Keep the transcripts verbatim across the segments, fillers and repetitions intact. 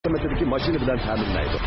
قىممىتىدىكى ماشىنا بىلەن تەمىنلەيدۇ.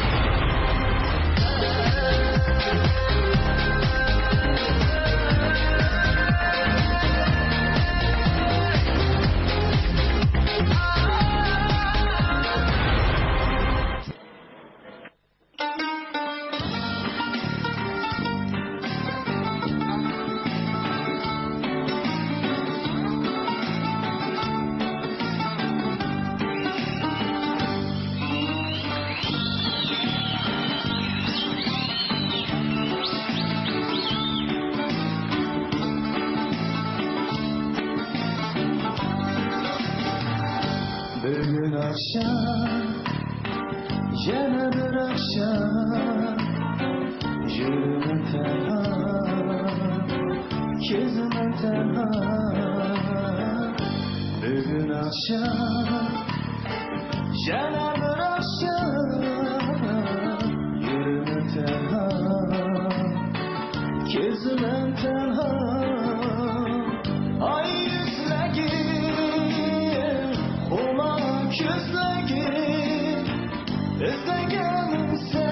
بۈگۈن ئاخشام يەنە بىر ئاخشام، يۈرىمەن تەنھا، كېزىمەن تەنھا. بۈگۈن ئاخشام يەنە بىر ئاخشام، يۈرىمەن تەنھا، كېزىمەن تەنھا. ئاي يۈزلىگىم، خۇمار كۆزلىگىم، ئىزلىگەنسەن،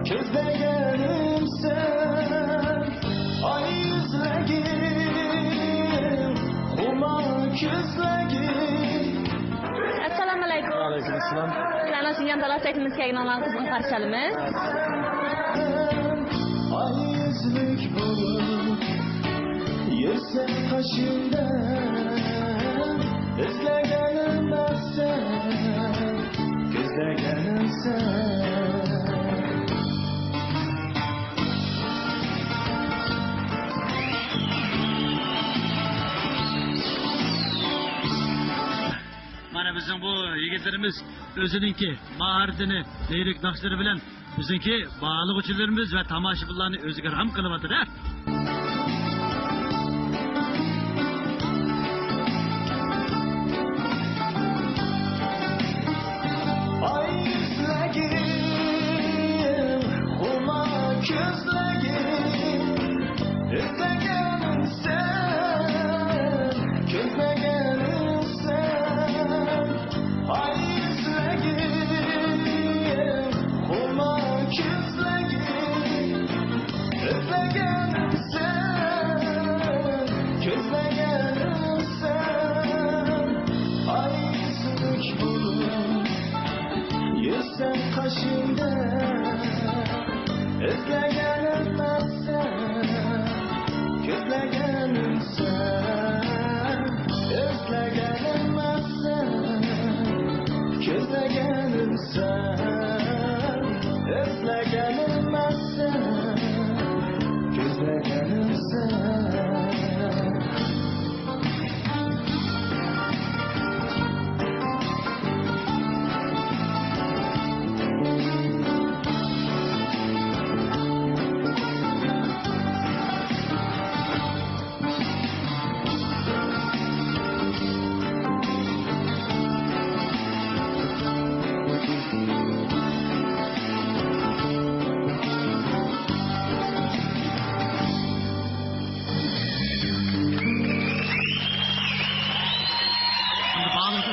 كۆزلىگەنسەن. ئاي يۈزلىگىم، خۇمار كۆزلىگىم. ئەسسالامۇ ئەلەيكۇم. ۋەئەلەيكۇم ئەسسالام. سىلەرنىڭ شىنجاڭ دالا سەھىپىمىزگە كەلگىنىڭلارنى قىزغىن قارشى ئالىمىز. ئاي يۈزلۈك بولۇپ يۈرسەم قېشىڭدا، ئىزلىگەنمەن سەن، كۆزلىگەنسەن. مانا بىزنىڭ بۇ يىگىتلىرىمىز ئۆزىنىڭكى ماھارىتىنى، لىرىك ناخشىلىرى بىلەن بىزنىڭكى باھالىغۇچىلىرىمىز ۋە تاماشىبىنلارنى ئۆزىگە رام قىلىۋاتىدۇ. ئاي يۈزلىگىم، خۇمار كۆزلىگىم، ئىزلىگەنسەن، كۆزلىگەنسەن. ئاي يۈزلىگىم، خۇمار كۆزلىگىم، ئىزلىگەنسەن، كۆزلىگەنسەن. ئاي يۈزلۈك بولۇپ يۈرسەم قېشىڭدا، ئىزلىگەنمەن سەن، كۆزلىگەنسەن، ئىزلىگەنمەن سەن، كۆزلىگەنسەن، ئىزلىگەنمەن سەن، كۆزلىگەنسەن.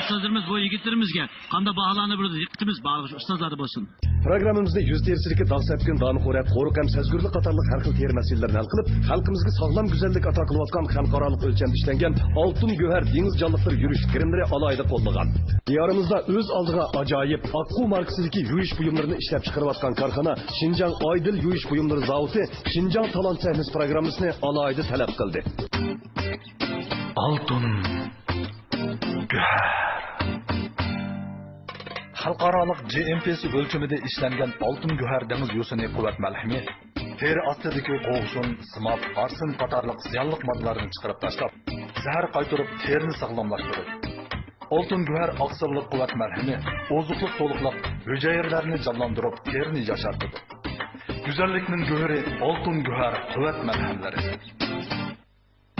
ئۇستازلىرىمىز بۇ يىگىتلىرىمىزگە قانداق باھالارنى بېرىدۇ؟ دىققىتىمىز بارلىقى ئۇستازلاردا بولسۇن. پروگراممىمىزنى يۈز تېرىسىدىكى داغ سەپكۈن، دانىخور ھەم قورۇق ھەم سەزگۈرلۈك قاتارلىق ھەر خىل تېرە مەسىلىلىرىنى ھەل قىلىپ، خەلقىمىزگە ساغلام گۈزەللىك ئاتا قىلىۋاتقان خەلقئارالىق ئۆلچەمدە ئىشلەنگەن ئالتۇن گۆھەر دېڭىز جانلىقلىرى يۈرۈش كىرىملىرى ئالاھىدە قوللىغان. دىيارىمىزدا ئۆز ئالدىغا ئاجايىپ ئاققۇ ماركىسىدىكى يۇيۇش بۇيۇملىرىنى ئىشلەپچىقىرىۋاتقان كارخانا شىنجاڭ ئايدىل يۇيۇش بۇيۇملىرى زاۋۇتى شىنجاڭ تالانت سەھنىسى پروگراممىسىنى ئالاھىدە تەلەپ قىلدى. ئالتۇن گۆھەر. خەلقئارالىق جى ئېم پىسى ئۆلچىمىدە ئىشلەنگەن ئالتۇن گۆھەر دېڭىز يوسۇنى قۇۋۋەت مەلھىمى تېرە ئاستىدىكى قوغۇشۇن، سىماب، ئارسېن قاتارلىق زىيانلىق ماددىلارنى چىقىرىپ تاشلاپ، زەھەر قايتۇرۇپ، تېرىنى ساغلاملاشتۇرىدۇ. ئالتۇن گۆھەر ئاقسىللىق قۇۋۋەت مەلھىمى ئوزۇقلۇق تولۇقلاپ، ھۈجەيرىلەرنى جانلاندۇرۇپ، تېرىنى ياشارتىدۇ. گۈزەللىكنىڭ گۆھىرى ئالتۇن گۆھەر قۇۋۋەت مەلھەملىرى.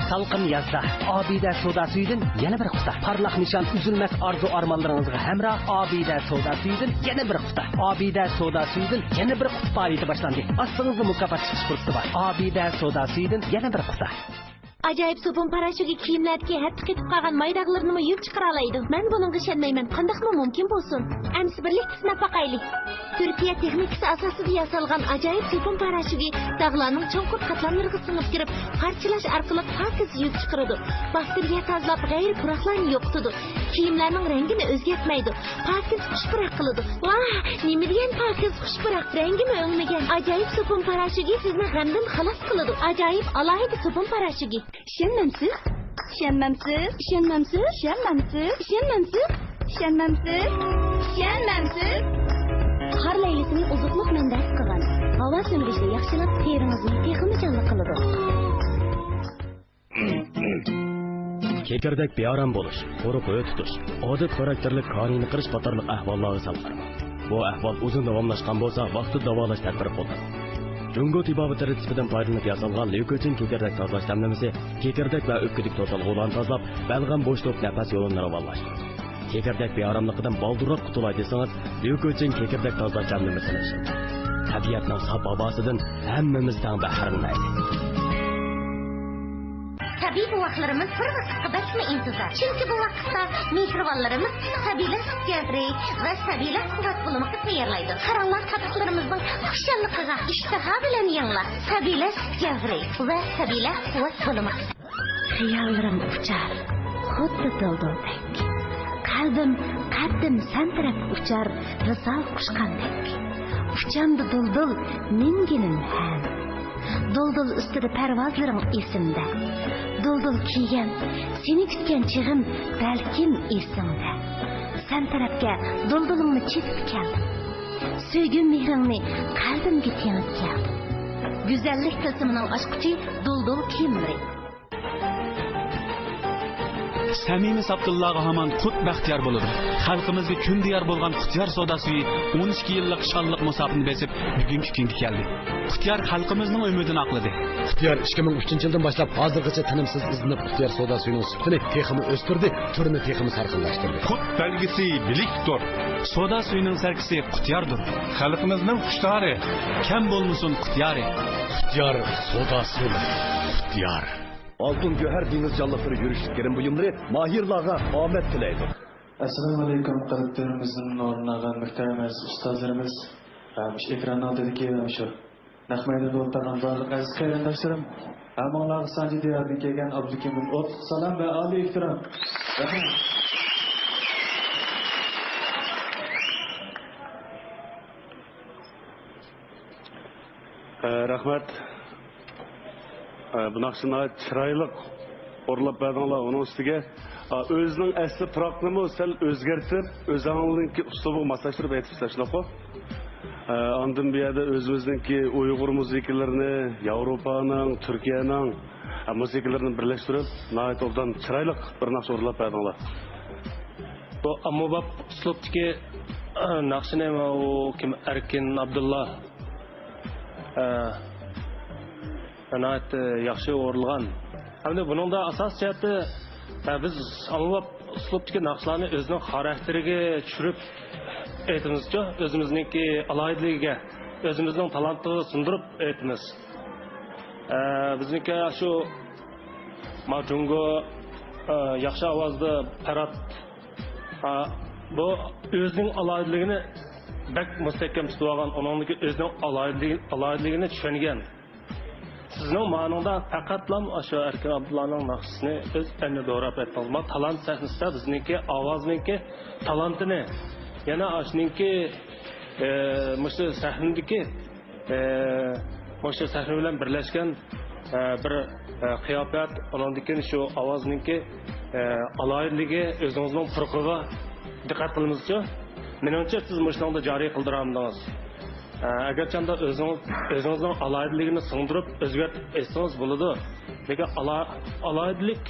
سالقىن يازدا ئابىدە سودا سۈيىدىن يەنە بىر قۇتا. پارلاق نىشان، ئۈزۈلمەس ئارزۇ ئارمانلىرىڭىزغا ھەمراھ ئابىدە سودا سۈيىدىن يەنە بىر قۇتا. ئابىدە سودا سۈيىدىن يەنە بىر قۇتا پائالىيىتى باشلاندى. ئاستىڭىزدا مۇكاپات چىقىش پۇرسىتى بار. ئابىدە سودا سۈيىدىن يەنە بىر قۇتا. ئاجايىپ سوپۇن پاراشوكى كىيىملەردىكى ھەتتا قېتىپ قالغان ماي داغلىرىنىمۇ يۇيۇپ چىقىرالايدۇ. مەن بۇنىڭغا ئىشەنمەيمەن. قانداقمۇ مۇمكىن بولسۇن؟ ئەمىسە بىرلىكتە سىناپ باقايلى. تۈركىيە تېخنىكىسى ئاساسىدا ياسالغان ئاجايىپ سوپۇن پاراشوكى داغلارنىڭ چوڭقۇر قاتلاملىرىغا سىڭىپ كىرىپ، پارچىلاش ئارقىلىق پاكىز يۇيۇپ چىقىرىدۇ. باكتېرىيە تازىلاپ، غەيرىي پۇراقلارنى يوقىتىدۇ. كىيىملەرنىڭ رەڭگىنى ئۆزگەرتمەيدۇ. پاكىز خۇش پۇراق قىلىدۇ. ۋاھ، نېمە دېگەن پاكىز خۇش پۇراق! رەڭگىمۇ ئۆڭمىگەن. ئاجايىپ سوپۇن پاراشوكى سىزنى غەمدىن خالاس قىلىدۇ. ئاجايىپ ئالاھىدە سوپۇن پاراشوكى. ئىشەنمەمسىز؟ ئىشەنمەمسىز؟ ئىشەنمەمسىز؟ ئىشەنمەمسىز؟ ئىشەنمەمسىز؟ ئىشەنمەمسىز؟ ئىشەنمەمسىز؟ قار لەيلىسىنى ئوزۇقلۇق مەنبەسى قىلغان ھاۋا سۈڭگۈچى ياخشىلاپ تېرىڭىزنى تېخىمۇ جانلىق قىلىدۇ. كېكىردەك بىئارام بولۇش، قورۇق ھۆ تۇتۇش، ئادەت خاراكتېرلىك كانىينى قىرىش قاتارلىق ئەھۋاللارغا سەل قارىماڭ. بۇ ئەھۋال ئۇزۇن داۋاملاشقان بولسا، ۋاقتىدا داۋالاش تەدبىرى قوللىنىڭ. جۇڭگو تېبابىتى رېتسېپىدىن پايدىلىنىپ ياسالغان ليۇكوچىن كېكىردەك تازىلاش دەملىمىسى كېكىردەك ۋە ئۆپكىدىكى توسالغۇلارنى تازىلاپ، بەلغەم بوشلۇق، نەپەس يولىنى راۋانلاشتۇرىدۇ. كېكىردەك بىئاراملىقىدىن بالدۇرراق قۇتۇلاي دېسىڭىز، ليۇكوچىن كېكىردەك تازىلاش دەملىمىسىنى ئىشلىتىڭ. تەبىئەتنىڭ ساپ ھاۋاسىدىن ھەممىمىز تەڭ بەھرىلىنەيلى. تەبىئىي بوۋاقلىرىمىز بىر ۋاقىتقا بەكمۇ ئىنتىزار. چۈنكى بۇ ۋاقىتتا مېھرىبانلىرىمىز سەبىيلەر سۈت گەۋھىرى ۋە سەبىيلەر قۇۋۋەت بۇلىمىقى تەييارلايدۇ. قاراڭلار، قاپاقلىرىمىزنىڭ خۇشاللىقىغا ئىشتىها بىلەن يېڭىلار. سەبىيلەر سۈت گەۋھىرى ۋە سەبىيلەر قۇۋۋەت بۇلىمىقى. خىياللىرىم ئۇچار، خۇددى دۇلدۇلدەك. قەلبىم قەددىم سەن تەرەپ ئۇچار، ۋىسال قۇشقاندەك. ئۇچامدۇ دۇلدۇل، مىنگىنىم ھەم. دۇلدۇل ئۈستىدە پەرۋازلىرىڭ ئېسىمدە. دۇلدۇل كىيگەن، سېنى كۈتكەن چېغىم بەلكىم ئېسىڭدە. سەن تەرەپكە دۇلدۇلۇڭنى چېپىپ كەلدىم. سۆيگۈ مېھرىڭنى قەلبىمگە تېڭىپ كەلدىم. گۈزەللىك تىلسىمىنىڭ ئاچقۇچى دۇلدۇل كىيىملىرى. سەمىمىي ساپ دىللارغا ھامان قۇت بەختىيار بولىدۇ. خەلقىمىزگە كۈندە يار بولغان قۇتيار سودا سۈيى ئون ئىككى يىللىق شانلىق مۇساپىنى بېسىپ، بۈگۈنكى كۈنگە كەلدى. قۇتيار خەلقىمىزنىڭ ئۈمىدىنى ئاقلىدى. قۇتيار ئىككى مىڭ ئۈچىنچى يىلدىن باشلاپ ھازىرغىچە تىنىمسىز ئىزدىنىپ، قۇتيار سودا سۈيىنىڭ سۈپىتىنى تېخىمۇ ئۆستۈردى، تۈرىنى تېخىمۇ سەرخىللاشتۇردى. قۇت بەلگىسى بىلىكتۇر. سودا سۈيىنىڭ سەركىسى قۇتياردۇر. خەلقىمىزنىڭ خۇشتارى. كەم بولمىسۇن قۇتيارى. قۇتيار سودا سۈيى. قۇتيار. ئالتۇن گۆھەر دېڭىز جانلىقلىرى يۈرۈشلۈك گىرىم بۇيۇملىرى ماھىرلارغا ئامەت تىلەيدۇ. ئەسسالامۇ ئەلەيكۇم، قەلبلىرىمىزدىن نۇرلىنىدىغان مۆھتەرەم ئەزىز ئۇستازلىرىمىز ۋە مۇشۇ ئېكراننىڭ ئالدىدىكى مۇشۇ نەق مەيداندا ئولتۇرغان بارلىق ئەزىز قېرىنداشلىرىم، ھەممىڭلارغا سانجى دىيارىدىن كەلگەن ئابلىكىمدىن ئوتلۇق سالام ۋە ئالىي ئېھتىرام. رەھمەت. ئە، رەھمەت. ئە، بۇ ناخشىنى ناھايىتى چىرايلىق ئورۇنلاپ بەردىڭلار. ئۇنىڭ ئۈستىگە، ئە، ئۆزىنىڭ ئەسلى پۇراقنىمۇ سەل ئۆزگەرتىپ، ئۆزۈڭنىڭكى ئۇسلۇبىغا ماسلاشتۇرۇپ ئېيتىپسىلەر، شۇنداققۇ؟ ئە، ئاندىن بۇ يەردە ئۆزىمىزنىڭكى ئۇيغۇر مۇزىكىلىرىنى، ياۋروپانىڭ، تۈركىيەنىڭ، ئە، مۇزىكىلىرىنى بىرلەشتۈرۈپ، ناھايىتى ئوبدان، چىرايلىق بىر ناخشا ئورۇنلاپ بەردىڭلار. بۇ ئاممىباب ئۇسلۇبتىكى، ئە، ناخشىنى ئۇ كىم، ئەركىن ئابدۇللا، ئە، ناھايىتى ياخشى ئورۇنلىغان. ھەمدە بۇنىڭدا ئاساسىي جەھەتتە، ئە، بىز ئاممىباب ئۇسلۇبتىكى ناخشىلارنى ئۆزىنىڭ خاراكتېرىگە چۈشۈرۈپ ئېيتىمىزچۇ، ئۆزىمىزنىڭكى ئالاھىدىلىكىگە، ئۆزىمىزنىڭ تالانتىغا سىڭدۈرۈپ ئېيتىمىز. ئە، بىزنىڭكى شۇ ما جۇڭگو، ئە، ياخشى ئاۋازدا پەرھات، ئە، بۇ ئۆزىنىڭ ئالاھىدىلىكىنى بەك مۇستەھكەم تۇتۇۋالغان، ئۇنىڭدىكى ئۆزىنىڭ ئالاھىدىلىكى، ئالاھىدىلىكىنى چۈشەنگەن. سىزنىڭ مانىڭدا پەقەتلا ئاشۇ ئەركىن ئابدۇللانىڭ ناخشىسىنى ئۆز ئەلنى دوراپ ئېيتتىڭىز. ما تالانت سەھنىسىدە بىزنىڭكى ئاۋازنىڭكى تالانتىنى، يەنە ئاشۇنىڭكى، ئە، مۇشۇ سەھنىدىكى، ئە، مۇشۇ سەھنە بىلەن بىرلەشكەن، ئە، بىر، ئە، قىياپەت، ئۇنىڭدىن كېيىن شۇ ئاۋازنىڭكى، ئە، ئالاھىدىلىكى، ئۆزىڭىزنىڭ پۇرىقىغا دىققەت قىلىمىزچۇ؟ مېنىڭچە سىز مۇشۇنىڭدا جارى قىلدۇرالمىدىڭىز. ئە، ئەگەرچەندە ئۆزىڭىز، ئۆزىڭىزنىڭ ئالاھىدىلىكىنى سىڭدۈرۈپ ئۆزگەرتىپ ئېيتسىڭىز بولىدۇ. لېكىن ئالا-، ئالاھىدىلىك،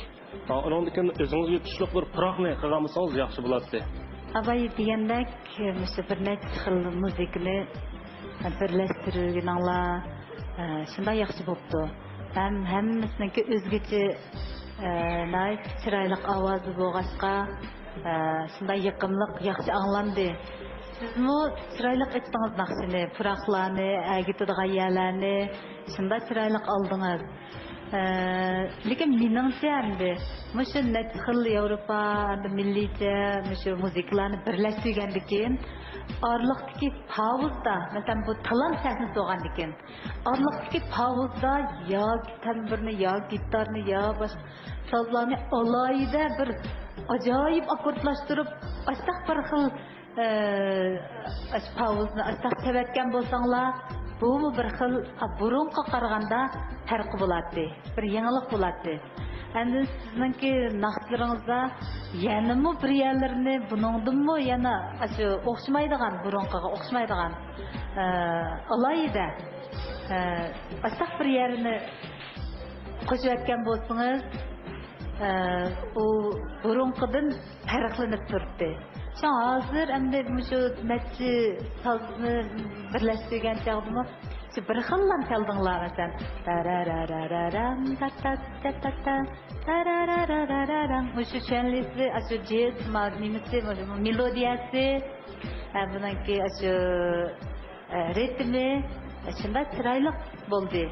ئۇنىڭدىن كېيىن ئۆزىڭىزگە تۇشلۇق بىر پۇراقنى قىلغان بولسىڭىز ياخشى بولاتتى. ئاباي دېگەندەك، مۇشۇ بىر نەچچە خىل مۇزىكىنى بىرلەشتۈرگىنىڭلار، ئە، شۇنداق ياخشى بوپتۇ. ھەم ھەممىسىنىڭكى ئۆزگىچە، ئە، ناھايىتى چىرايلىق ئاۋازى بولغاچقا، ئە، شۇنداق يېقىملىق، ياخشى ئاڭلاندى. سىزمۇ چىرايلىق ئېيتتىڭىز ناخشىنى، پۇراقلارنى، ئەگىتىدىغان يەرلەرنى شۇنداق چىرايلىق ئالدىڭىز. ئە، لېكىن مېنىڭچە ئەمدى مۇشۇ نەچچە خىل ياۋروپا، ئەمدى مىللىيچە مۇشۇ مۇزىكىلارنى بىرلەشتۈرگەندىكىن، ئارىلىقتىكى پاۋۇزدا، مەسىلەن، بۇ تالانت سەھنىسى بولغاندىكىن، ئارىلىقتىكى پاۋۇزدا يا تەمبۇرنى، يا گىتارنى، يا باشقا سازلارنى ئالاھىدە بىر ئاجايىپ ئاككوردلاشتۇرۇپ، ئاشتاق بىر خىل ئە، ئاشۇ پاۋۇزنى ئاشتاق چېۋەتكەن بولساڭلار، بۇمۇ بىر خىل، ئا، بۇرۇنقىغا قارىغاندا پەرقى بولاتتى، بىر يېڭىلىق بولاتتى. ئاندىن سىزنىڭكى ناخشىلىرىڭىزدا يەنىمۇ بىر يەرلىرىنى بۇنىڭدىنمۇ يەنە ئاشۇ ئوخشىمايدىغان، بۇرۇنقىغا ئوخشىمايدىغان، ئە، ئالاھىدە، ئە، ئاشتاق بىر يەرنى قوشۇۋەتكەن بولسىڭىز، ئە، ئۇ بۇرۇنقىدىن پەرقلىنىپ تۇرۇپتۇ. شۇڭا ھازىر ئەمدى مۇشۇ نەچچە سازنى بىرلەشتۈرگەن چاغدىمۇ شۇ بىر خىللا چالدىڭلار، مەسىلەن، تارارارارارام، تاتاتاتاتا، تارارارارارام. مۇشۇ چۈەنلىسى، ئاشۇ جېز، ما-، نېمىسى، مۇشۇ مېلودىيەسى، ھە، بۇنىڭكى ئاشۇ ئە، رىتىمى شۇنداق چىرايلىق بولدى.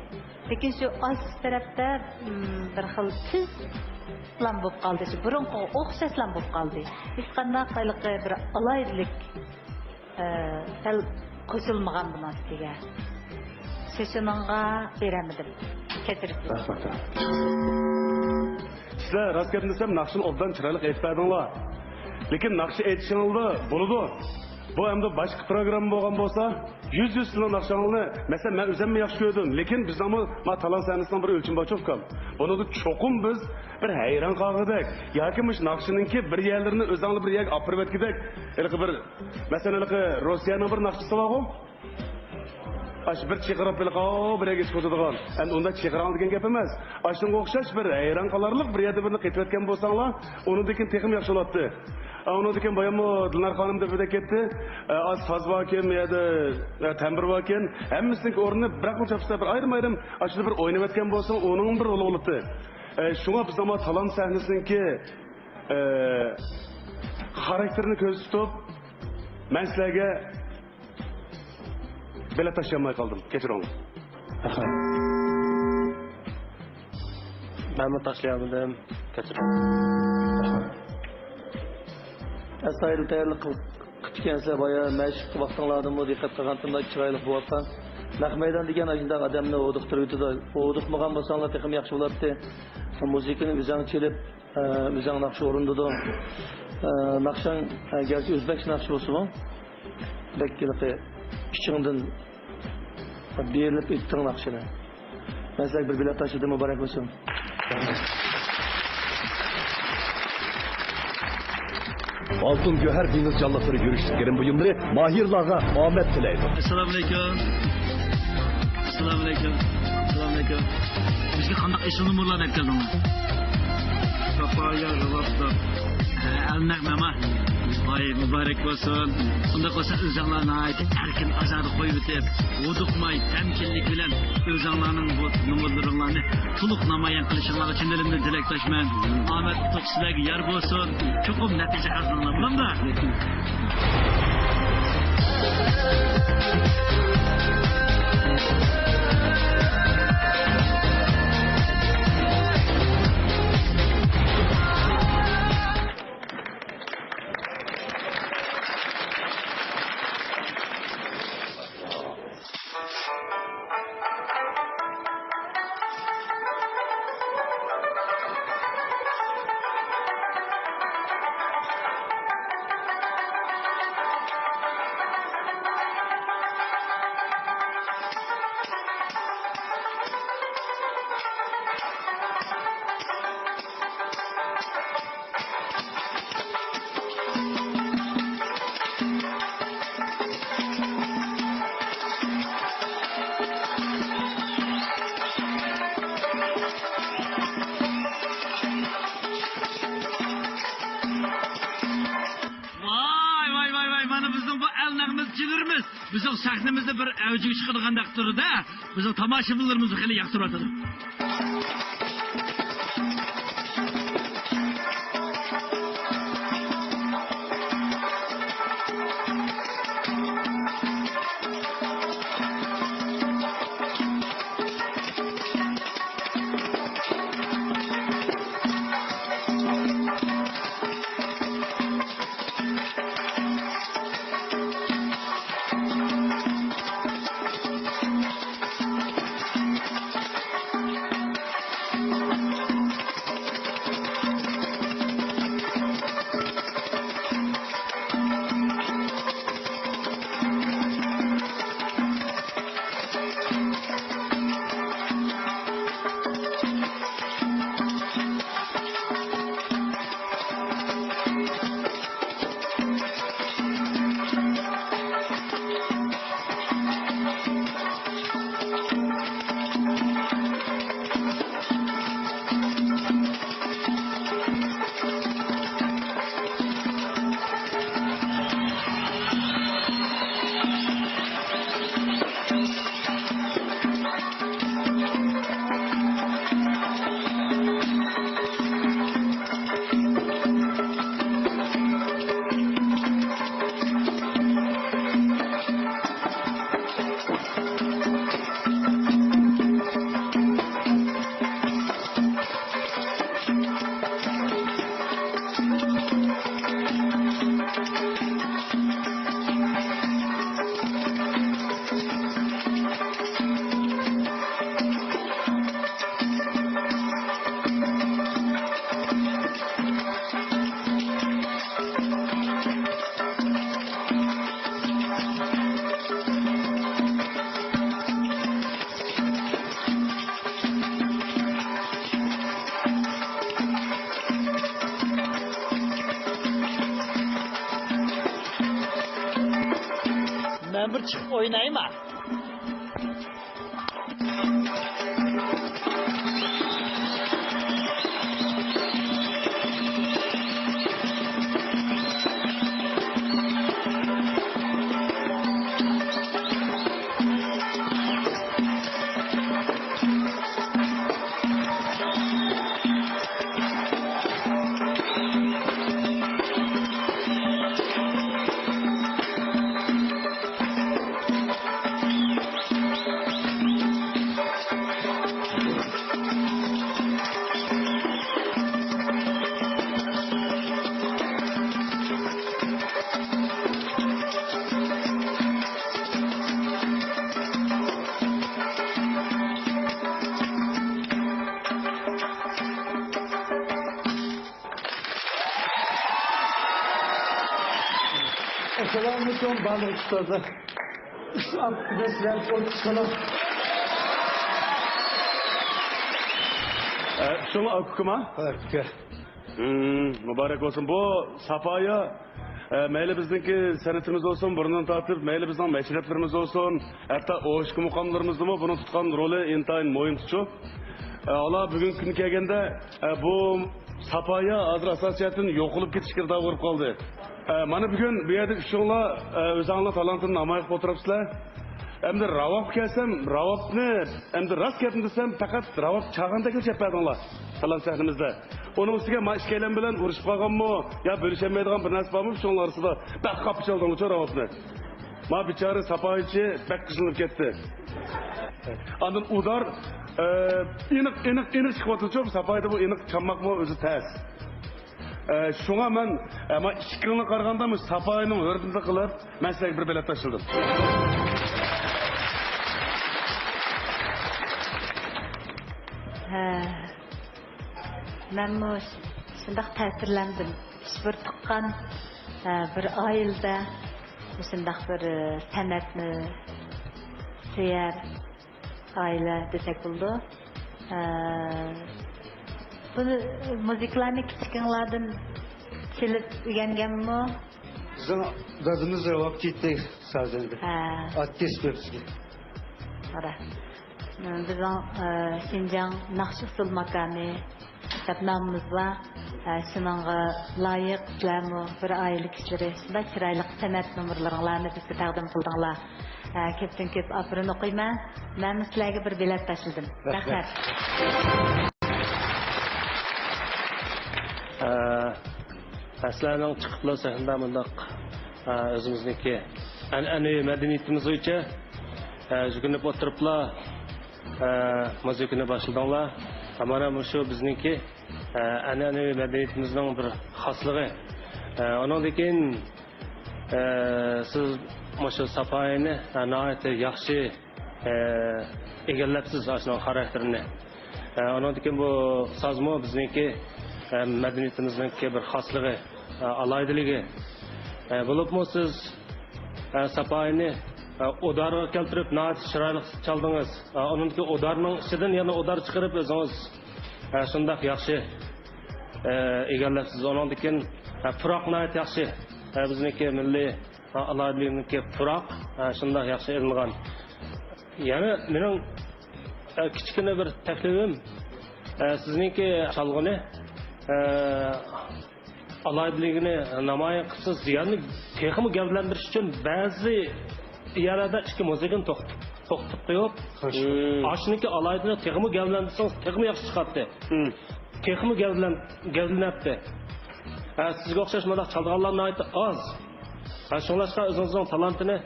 لېكىن شۇ ئاش تەرەپتە، ئىم، بىر خىل تۈزلام بولۇپ قالدى. شۇ بۇرۇنقىغا ئوخشاشلام بولۇپ قالدى. ھېچقانداق ھېلىقى بىر ئالاھىدىلىك، ئە، سەل قوشۇلمىغان بۇنىڭ ئۈستىگە. شۇ، شۇنىڭغا بېرەلمىدىم. كەچۈرۈڭلار. رەھمەت. سىلەر راست گەپنى دېسەم، ناخشىنى ئوبدان چىرايلىق ئېيتىپ بەردىڭلار. لېكىن ناخشا ئېيتىشىڭلار بولىدۇ. بۇ ئەمدى باشقا پروگرامما بولغان بولسا، يۈز يۈز سىزنىڭ ناخشاڭلارنى، مەسىلەن، مەن ئۆزۈممۇ ياخشى كۆردۈم. لېكىن بىزنىڭمۇ ما تالانت سەھنىسىنىڭ بىر ئۆلچىمى بارچۇ ئۇكام. بۇنىڭدا چوقۇم بىز بىر ھەيران قالغۇدەك ياكى مۇشۇ ناخشىنىڭكى بىر يەرلىرىنى ئۆزۈڭلار بىر يەرگە ئاپىرىۋەتكۈدەك، ھېلىقى بىر، مەسىلەن، ھېلىقى روسىيەنىڭ بىر ناخشىسى بارغۇ. ئاشۇ بىر چىقىرىپ ھېلىقى، ئاۋۇ، بىر يەرگە چىقىۋاتىدىغان. ئەمدى ئۇنداق چىقىراڭ دېگەن گەپ ئەمەس. ئاشۇنىڭغا ئوخشاش بىر ھەيران قالارلىق بىر يەردە بىرنى قېتىۋەتكەن بولساڭلار، ئۇنىڭدىن كېيىن تېخىمۇ ياخشى بولاتتى. ئە، ئۇنىڭدىن كېيىن باياممۇ دىلنار خانىم دېگۈدەك كەتتى. ئە، ئاز ساز باركەن، يەردە، ئە، تەمبۇر باركەن. ھەممىسىنىڭكى ئورنىنى بىراقلا چاپسا بىر ئايرىم-ئايرىم ئاشۇنداق بىر ئويناۋەتكەن بولساڭ، ئۇنىڭ بىر رولى بولاتتى. ئە، شۇڭا بىز ئەمما تالانت سەھنىسىنىڭكى، ئە، خاراكتېرىنى كۆزدە تۇتۇپ، مەن سىلەرگە بېلەت تاشلىيالماي قالدىم، كەچۈرۈڭلار. مەنمۇ تاشلىيالمىدىم، كەچۈرۈڭ. ئەستايىدىل تەييارلىق قىل-، قىپتىكەنسە، بايا مەشىق ۋاقتىڭلاردىمۇ دىققەت قىلغانتىمدا چىرايلىق بولۇۋاتقان. نەق مەيدان دېگەن ئاشۇنداق ئادەمنى ھودۇقتۇرۇۋېتىدۇ. ھودۇقمىغان بولساڭلار تېخىمۇ ياخشى بولاتتى. مۇزىكىنى ئۆزۈڭ چېلىپ، ئە، ئۆزۈڭ ناخشا ئورۇندىدىڭ. ئە، ناخشاڭ، ئە، گەرچە ئۆزبەكچە ناخشا بولسىمۇ، بەك ھېلىقى ئىچىڭدىن بېرىلىپ ئېيتتىڭ ناخشىنى. مەن سىلەرگە بىر بېلەت تاشلىدىم، مۇبارەك بولسۇن. ئالتۇن گۆھەر دېڭىز جانلىقلىرى يۈرۈشلۈك گىرىم بۇيۇملىرى ماھىرلارغا ئامەت تىلەيدۇ. ئەسسالامۇئەلەيكۇم. ئەسسالامۇئەلەيكۇم. ئەسسالامۇئەلەيكۇم. بىزگە قانداق ئېسىل نومۇرلارنى ئەكەلدىڭلار؟ ساپايا، رىۋاپتا. ھە، ئەلنەغمە ما. ۋاي، مۇبارەك بولسۇن. ئۇنداق بولسا ئۆزۈڭلار ناھايىتى ئەركىن ئازادە قويۇۋېتىپ، ھودۇقماي، تەمكىنلىك بىلەن ئۆزۈڭلارنىڭ بۇ نومۇرلىرىڭلارنى تولۇق نامايان قىلىشىڭلارغا چىن دىلىمدىن تىلەكداشمەن. ئامەت ئۇتۇق سىلەرگە يار بولسۇن. چوقۇم نەتىجە قازىنىڭلار، بولامدۇ؟ ۋاي، ۋاي، ۋاي، ۋاي، مانا بىزنىڭ بۇ ئەلنەغمىزچىلىرىمىز بىزنىڭ سەھنىمىزدە بىر ئەۋجىگە چىقىدىغاندەك تۇرىدۇ. بىزنىڭ تاماشىبىنلىرىمىزمۇ خېلى ياقتۇرۇۋاتىدۇ. بىر چىقىپ ئوينايما؟ ئەسسالامۇئەلەيكۇم، بارلىق ئۇستازلار. ئۈچ ئاپتونوم ئوتتۇز سانا. ئە، شۇڭا ئاكا-ئۇكىما؟ ھە، ئۇكا. ھىم، مۇبارەك بولسۇن. بۇ ساپايا، ئە، مەيلى بىزنىڭكى سەنئىتىمىز بولسۇن، بۇرۇندىن تارتىپ، مەيلى بىزنىڭ مەشرەپلىرىمىز بولسۇن، ھەتتا ئوشۇكى مۇقاملىرىمىزدىمۇ بۇنىڭ تۇتقان رولى ئىنتايىن مۇھىمچۇ. ئە، ئالا بۈگۈنكى كۈنگە كەلگەندە، ئە، بۇ ساپايا ھازىر ئاساسىي جەھەتتىن يوقىلىپ كېتىشكە داۋا بولۇپ قالدى. ئە، مانا بۈگۈن بۇ يەردە ئۈچۈڭلار، ئە، ئۆزۈڭلار تالانتىنى نامايان قىلىپ ئولتۇرۇپسىلەر. ئەمدى راۋابقا كەلسەم، راۋابنى، ئەمدى راست گەپنى دېسەم، پەقەت راۋاب چالغاندەكلا چېلىپ بەردىڭلار تالانت سەھنىمىزدە. ئۇنىڭ ئۈستىگە ما ئىككىيلەن بىلەن ئۇرۇشۇپ قالغانمۇ يا بۆلۈشەلمەيدىغان بىر نەرسە بارمۇ شۇنىڭلار ئارىسىدا؟ بەك خاپا چالدىڭلارچۇ راۋابنى. ما بىچارە ساپايىچى بەك قىزىنىپ كەتتى. ئاندىن ئۇدار، ئە، ئېنىق، ئېنىق، ئېنىق چىقىۋاتىدۇچۇ، ساپايدا بۇ ئېنىق چالماقمۇ ئۆزى تەس. ئە، شۇڭا مەن، ئە، ما ئىككىڭلارغا قارىغاندا مۇشۇ ساپاينىڭ ھۆرمىتىنى قىلىپ، مەن سىلەرگە بىر بېلەت تاشلىدىم. ھە، مەنمۇ شۇنداق تەسىرلەندىم. بىر تۇغقان، ھە، بىر ئائىلىدە مۇشۇنداق بىر، ئە، سەنئەتنى سۆيەر ئائىلە دېسەك بولىدۇ. ئە، بۇ مۇزىكىلارنى كىچىكىڭلاردىن چېلىپ ئۆگەنگەنمۇ؟ بىزنىڭ دادىمىز راۋاب چېلىتتى سازەندە. ھە. ئاتا-ئانىسى بىزگە. قارا. بىزنىڭ، ئە، شىنجاڭ ناخشا ئۇسسۇل ماكانى دەپ نامىمىز بار. ئە، شۇنىڭغا لايىق سىلەرمۇ بىر ئائىلە كىشىلىرى شۇنداق چىرايلىق سەنئەت نومۇرلىرىڭلارنى بىزگە تەقدىم قىلدىڭلار. ئە، كۆپتىن كۆپ ئاپىرىن ئوقۇيمەن. مەنمۇ سىلەرگە بىر بېلەت تاشلىدىم. رەھمەت. رەھمەت. ئە، سىلەرنىڭ چىقىپلا سەھنىدە مۇنداق، ئە، ئۆزىمىزنىڭكى ئەنئەنىۋى مەدەنىيىتىمىز بويىچە، ئە، يۈزلىنىپ ئولتۇرۇپلا، ئە، مۇزىكىنى باشلىدىڭلار. مانا مۇشۇ بىزنىڭكى، ئە، ئەنئەنىۋى مەدەنىيىتىمىزنىڭ بىر خاسلىقى. ئە، ئۇنىڭدىن كېيىن، ئە، سىز مۇشۇ ساپايىنى، ئە، ناھايىتى ياخشى، ئە، ئىگىلەپسىز ئاشۇنىڭ خاراكتېرىنى. ئە، ئۇنىڭدىن كېيىن بۇ سازمۇ بىزنىڭكى، ئە، مەدەنىيىتىمىزنىڭكى بىر خاسلىقى، ئە، ئالاھىدىلىكى. ئە، بولۇپمۇ سىز، ئە، ساپايىنى، ئە، ئۇدارغا كەلتۈرۈپ ناھايىتى چىرايلىق چالدىڭىز. ئە، ئۇنىڭدىن كېيىن ئۇدارنىڭ ئىچىدىن يەنە ئۇدار چىقىرىپ ئۆزىڭىز، ئە، شۇنداق ياخشى، ئە، ئىگىلەپسىز. ئۇنىڭدىن كېيىن، ئە، پۇراق ناھايىتى ياخشى. ئە، بىزنىڭكى مىللىي، ئە، ئالاھىدىلىكىمىزنىڭكى پۇراق، ئە، شۇنداق ياخشى ئېلىنغان. يەنە مېنىڭ، ئە، كىچىككىنە بىر تەكلىپىم، ئە، سىزنىڭكى چالغۇنى، ئە، ئالاھىدىلىكىنى نامايان قىلسىز دېگەننى تېخىمۇ گەۋدىلەندۈرۈش ئۈچۈن بەزى يەرلەردە ئىككى مۇزىكىنى توختىتىپ، توختىتىپ قويۇپ، خوش. ئاشۇنىڭكى ئالاھىدىلىكىنى تېخىمۇ گەۋدىلەندۈرسىڭىز تېخىمۇ ياخشى چىقاتتى. تېخىمۇ گەۋدىلەن-، گەۋدىلىنەتتى. ھە، سىزگە ئوخشاش مۇنداق چالىدىغانلار ناھايىتى ئاز. ھە، شۇڭلاشقا ئۆزىڭىزنىڭ تالانتىنى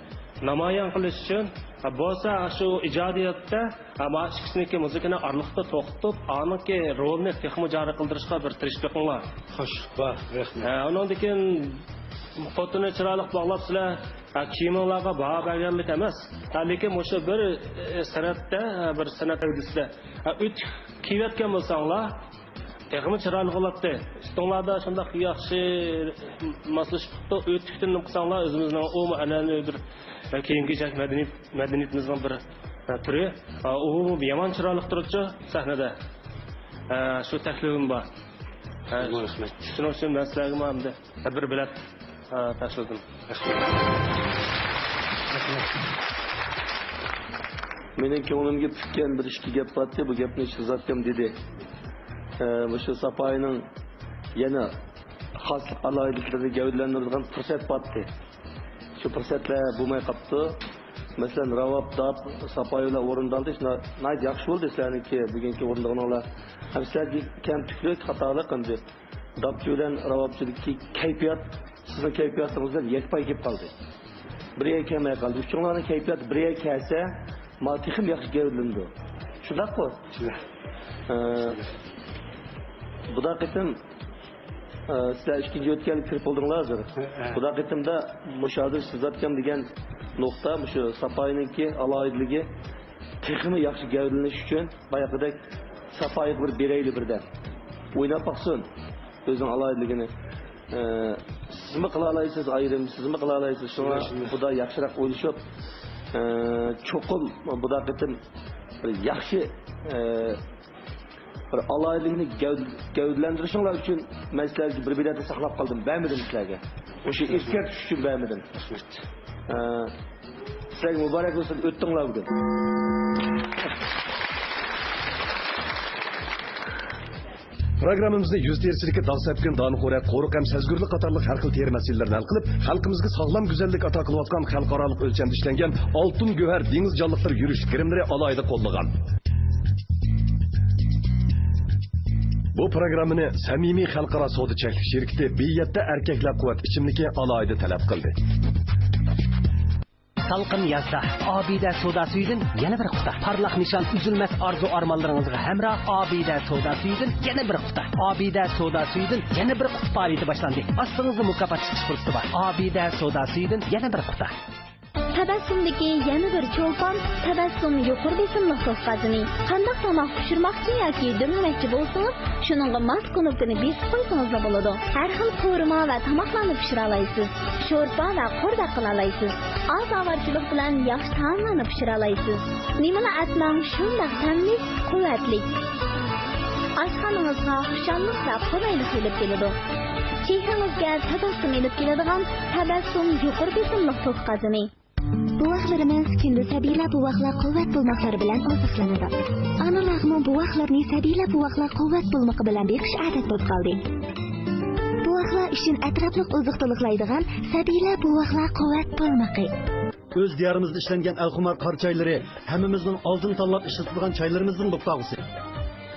نامايان قىلىش ئۈچۈن، ھە، بولسا شۇ ئىجادىيەتتە، ھە، ما ئىككىسىنىڭكى مۇزىكىنى ئارىلىقتا توختىتىپ، ئانىڭكى رولىنى تېخىمۇ جارى قىلدۇرۇشقا بىر تىرىشىپ بېقىڭلار. خوش، بار، رەھمەت. ھە، ئۇنىڭدىن كېيىن خوتۇننى چىرايلىق باغلاپسىلەر. ھە، كىيىمىڭلارغا باھا بەرگەنلىك ئەمەس. ھە، لېكىن مۇشۇ بىر، ئە، سەنئەتتە، ھە، بىر سەنئەت ھەۋدىسىدە، ھە، ئۆتۈك كىيىۋەتكەن بولساڭلار، تېخىمۇ چىرايلىق بولاتتى. ئۈستۈڭلاردا شۇنداق ياخشى ماسلىشىپ قىپتۇ. ئۆتۈكتىن قىلساڭلار، ئۆزىمىزنىڭ ئۇمۇ ئەنئەنىۋى بىر كىيىم-كېچەك مەدەنىيەت، مەدەنىيىتىمىزنىڭ بىر تۈرى. ئۇ يامان چىرايلىق تۇرۇپچۇ سەھنىدە. شۇ تەكلىپىم بار. رەھمەت. شۇنىڭ ئۈچۈن مەن سىلەرگىمۇ ئەمدى بىر بېلەت تاشلىدىم. رەھمەت. مېنىڭ كۆڭلۈمگە پۈككەن بىر ئىككى گەپ بارتى، بۇ گەپنى شېھزادكام دېدى. ئە، مۇشۇ ساپايىنىڭ يەنە خاسلىق ئالاھىدىلىكلىرىنى گەۋدىلەندۈرىدىغان پۇرسەت بارتى. شۇ پۇرسەتلەر بولماي قاپتۇ. مەسىلەن، راۋاب، داپ، ساپايى بىلەن ئورۇندالدى. شۇنداق ناھايىتى ياخشى بولدى سىلەرنىڭكى بۈگۈنكى ئورۇندىغىنىڭلار. ھەم سىلەرگە كەمتۈكلۈك، خاتالىق ئەمدى. داپچى بىلەن راۋابچىدىكى كەيپىيات سىزنىڭ كەيپىياتىڭىز بىلەن يەكپاي كېلىپ قالدى. بىر يەرگە كەلمەي قالدى. ئۈچىڭلارنىڭ كەيپىياتى بىر يەرگە كەلسە، ما تېخىمۇ ياخشى گەۋدىلىنىدۇ. شۇنداققۇ؟ شۇنداق. ئە، بۇدا قېتىم، ئە، سىلەر ئىككىنچى ئۆتكەلگە كىرىپ بولدۇڭلار ھازىر. ھە، ھە. بۇدا قېتىمدا مۇشۇ ھازىر سىزاتكان دېگەن نۇقتا، مۇشۇ ساپايىنىڭكى ئالاھىدىلىكى تېخىمۇ ياخشى گەۋدىلىنىش ئۈچۈن باياقىدەك ساپايىغا بىر بېرەيلى بىردەم. ئويناپ باقسۇن ئۆزىنىڭ ئالاھىدىلىكىنى. ئە، سىزمۇ قىلالايسىز ئايرىم، سىزمۇ قىلالايسىز. شۇڭا شۇنداق، شۇنداق. بۇدا ياخشىراق ئويلىشىپ، ئە، چوقۇم بۇدا قېتىم بىر ياخشى، ئە، بىر ئالاھىدىلىكنى گەۋ-، گەۋدىلەندۈرۈشۈڭلار ئۈچۈن مەن سىلەرگە بىر بېلەتنى ساقلاپ قالدىم، بەرمىدىم سىلەرگە. مۇشۇ ئەسكەرتىش ئۈچۈن بەرمىدىم. ئە، سىلەرگە مۇبارەك بولسۇن، ئۆتتۈڭلار بۈگۈن. پروگراممىمىزنى يۈز تېرىسىدىكى داغ سەپكۈن، دانىخورەك، قورۇق ھەم سەزگۈرلۈك قاتارلىق ھەر خىل تېرە مەسىلىلىرىنى ھەل قىلىپ، خەلقىمىزگە ساغلام گۈزەللىك ئاتا قىلىۋاتقان خەلقئارالىق ئۆلچەمدە ئىشلەنگەن ئالتۇن گۆھەر دېڭىز جانلىقلىرى يۈرۈش گىرىملىرى ئالاھىدە قوللىغان. بۇ پروگراممىنى سەمىمىي خەلقئارا سودا چەكلىك شىركىتى بى يەتتە ئەركەكلەر قۇۋۋەت ئىچىملىكى ئالاھىدە تەلەپ قىلدى. سالقىن يازدا ئابىدە سودا سۈيىدىن يەنە بىر قۇتا. پارلاق نىشان، ئۈزۈلمەس ئارزۇ ئارمانلىرىڭىزغا ھەمراھ ئابىدە سودا سۈيىدىن يەنە بىر قۇتا. ئابىدە سودا سۈيىدىن يەنە بىر قۇتا پائالىيىتى باشلاندى. ئاستىڭىزدا مۇكاپات چىقىش پۇرسىتى بار. ئابىدە سودا سۈيىدىن يەنە بىر قۇتا. تەبەسسۇمدىكى يەنە بىر چولپان، تەبەسسۇم يۇقىرى بېسىملىق توك قازىنى. قانداق تاماق پىشۇرماقچى ياكى دۈملىمەكچى بولسىڭىز، شۇنىڭغا ماس كۇنۇپكىنى بېسىپ قويسىڭىزلا بولىدۇ. ھەر خىل قورۇما ۋە تاماقلارنى پىشۇرالايسىز. شورپا ۋە قورداق قىلالايسىز. ئاز ئاۋارىچىلىق بىلەن ياخشى تائاملارنى پىشۇرالايسىز. نېمىلا ئەتمەڭ، شۇنداق تەملىك، قۇۋۋەتلىك. ئاشخانىڭىزغا خۇشاللىق ۋە قولايلىق ئېلىپ كېلىدۇ. چېھرىڭىزگە تەبەسسۇم ئېلىپ كېلىدىغان تەبەسسۇم يۇقىرى بېسىملىق توك قازىنى. بوۋاقلىرىمىز كۈندە سەبىيلەر بوۋاقلار قۇۋۋەت بولماقلىرى بىلەن ئوزۇقلىنىدۇ. ئانىلارمۇ بوۋاقلىرىنى سەبىيلەر بوۋاقلار قۇۋۋەت بولمىقى بىلەن بېقىش ئادەت بولۇپ قالدى. بوۋاقلار ئۈچۈن ئەتراپلىق ئوزۇق-تولۇقلايدىغان سەبىيلەر بوۋاقلار قۇۋۋەت بولمىقى. ئۆز دىيارىمىزدا ئىشلەنگەن ئەلخۇمار قارا چايلىرى ھەممىمىزنىڭ ئالدىن تاللاپ ئىشلىتىدىغان چايلىرىمىزنىڭ بوپتاغۇسى.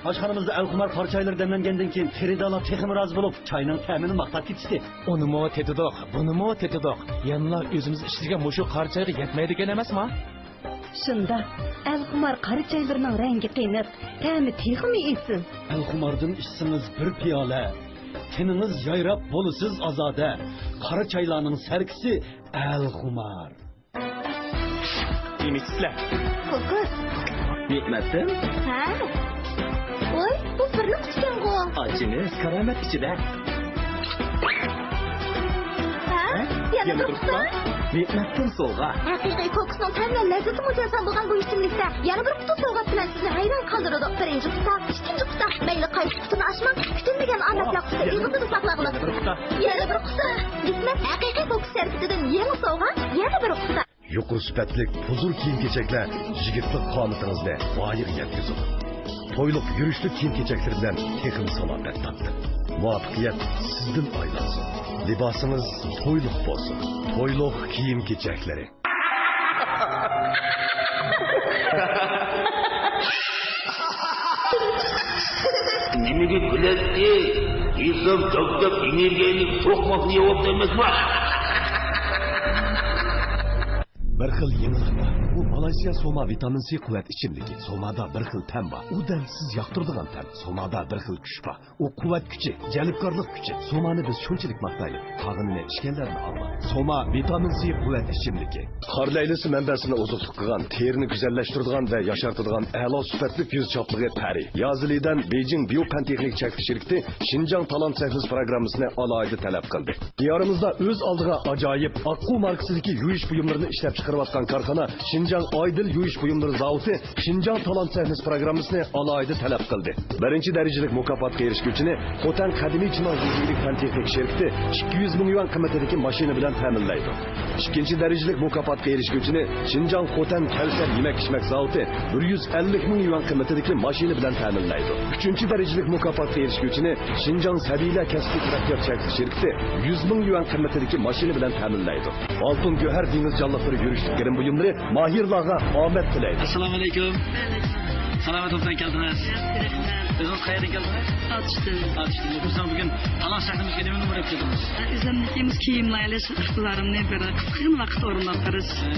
ئاشخانىمىزدا ئەلخۇمار قارا چايلىرى دەملەنگەندىن كېيىن، خېرىدارلار تېخىمۇ رازى بولۇپ، چاينىڭ تەمىنى ماختاپ كېتىشتى. ئۇنىمۇ تېتىدۇق، بۇنىمۇ تېتىدۇق. يەنىلا ئۆزىمىز ئىشلىگەن مۇشۇ قارا چايغا يەتمەيدىكەن ئەمەسما؟ شۇنداق. ئەلخۇمار قارا چايلىرىنىڭ رەڭگى قېنىق، تەمى تېخىمۇ ئېسىل. ئەلخۇماردىن ئىچسىڭىز بىر پىيالە، تېنىڭىز يايراپ بولىسىز ئازادە. قارا چايلارنىڭ سەركىسى ئەلخۇمار. نېمە ئىچىسىلەر؟ كوكۇس. نېمەتتىن؟ ھە. ۋوي، بۇ بىرلا قۇتىكەنغۇ. ئاچىمىز كارامەت ئىچىدە. ھە؟ ھە؟ يەنە بىر قۇتا. نېمەتتىن سوۋغا. ھەقىقىي كوكۇسنىڭ تەم ۋە لەززىتى مۇجەسسەم بولغان بۇ ئىچىملىكتە يەنە بىر قۇتا سوۋغات بىلەن سىزنى ھەيران قالدۇرىدۇ. بىرىنچى قۇتا، ئىككىنچى قۇتا، مەيلى قايسى قۇتىنى ئاچماڭ، كۈتۈلمىگەن ئامەتلەر قۇتى ئېغىزدا ساقلاغلىق. يەنە بىر قۇتا. ھېكمەت، ھەقىقىي كوكۇس شەربىتىدىن يېڭى سوۋغا، يەنە بىر قۇتا. يۇقىرى سۈپەتلىك ھۇزۇر كىيىم-كېچەكلەر يىگىتلىك قامىتىڭىزنى ۋايىغا يەتكۈزىدۇ. تويلۇق يۈرۈشلۈك كىيىم-كېچەكلىرى بىلەن تېخىمۇ سالامەت تارتىڭ. مۇۋەپپەقىيەت سىزدىن ئايلانسۇن. لىباسىڭىز تويلۇق بولسۇن. تويلۇق كىيىم-كېچەكلىرى. نېمىگە كۈلەتتى؟ ھېساب دەپتەر ئېنېرگىيەنى سوقماقنى يەۋاپتۇ ئەمەسما؟ بىر خىل يېڭىلىق بار. بۇ مالايسىيا سوما ۋىتامىن سى قۇۋۋەت ئىچىملىكى. سومادا بىر خىل تەم بار. ئۇ دەل سىز ياقتۇرىدىغان تەم. سومادا بىر خىل كۈچ بار. ئۇ قۇۋۋەت كۈچى، جەلپكارلىق كۈچى. سومانى بىز شۇنچىلىك ماختايلى. قالغىنىنى ئىچكەنلەرنى ئاڭلاڭ. سوما ۋىتامىن سى قۇۋۋەت ئىچىملىكى. خار لەيلىسى مەنبەسىنى ئوزۇقلۇق قىلغان، تېرىنى گۈزەللەشتۈرىدىغان ۋە ياشارتىدىغان ئەلا سۈپەتلىك يۈز چاپلىقى پەرى. يازىلىدەن بېيجىڭ بىيو پەن تېخنىك چەكلىك شىركىتى شىنجاڭ تالانت سەھنىسى پروگراممىسىنى ئالاھىدە تەلەپ قىلدى. دىيارىمىزدا ئۆز ئالدىغا ئاجايىپ ئاققۇ ماركىسىدىكى يۇيۇش بۇيۇملىرىنى ئىشلەپ چىقىرىۋاتقان كارخانا شىنجاڭ ئايدىل يۇيۇش بۇيۇملىرى زاۋۇتى شىنجاڭ تالانت سەھنىسى پىروگراممىسىنى ئالاھىدە تەلەپ قىلدى. بىرىنچى دەرىجىلىك مۇكاپاتقا ئېرىشكۈچىنى خوتەن قەدىمىي چىمەن زىنجىرلىك پەن-تېخنىكا شىركىتى ئىككى يۈز مىڭ يۈەن قىممىتىدىكى ماشىنا بىلەن تەمىنلەيدۇ. ئىككىنچى دەرىجىلىك مۇكاپاتقا ئېرىشكۈچىنى شىنجاڭ خوتەن كەۋسەر يېمەك-ئىچمەك زاۋۇتى بىر يۈز ئەللىك مىڭ يۈەن قىممىتىدىكى ماشىنا بىلەن تەمىنلەيدۇ. ئۈچىنچى دەرىجىلىك مۇكاپاتقا ئېرىشكۈچىنى شىنجاڭ سەبىيلەر كەسپىي تەرەققىيات شىركىتى يۈز مىڭ يۈەن قىممىتىدىكى ماشىنا بىلەن تەمىنلەيدۇ. ئالتۇن گۆھەر دېڭىز جانلىقلىرى يۈرۈشلۈك گىرىم بۇيۇملىرى ماھىرلارغا ئامەت تىلەيدۇ. ئەسسالامۇ ئەلەيكۇم. سالامەت ئوبدان كەلدىڭىز. ياخشى، رەھمەت. ئۆزىڭىز قەيەردىن كەلدىڭىز؟ ئاتۇشتىن. ئاتۇشتىن. بىز بۈگۈن تالانت سەھنىمىزگە نېمە نومۇر ئېلىپ كەلدىڭىز؟ ئۆزۈمنىڭكى مۇشۇ كىيىم لايىھەلەش ئىقتىدارىمنى بىر قىسقىغىنا ۋاقىت ئورۇنداپ بېرىش. ھە،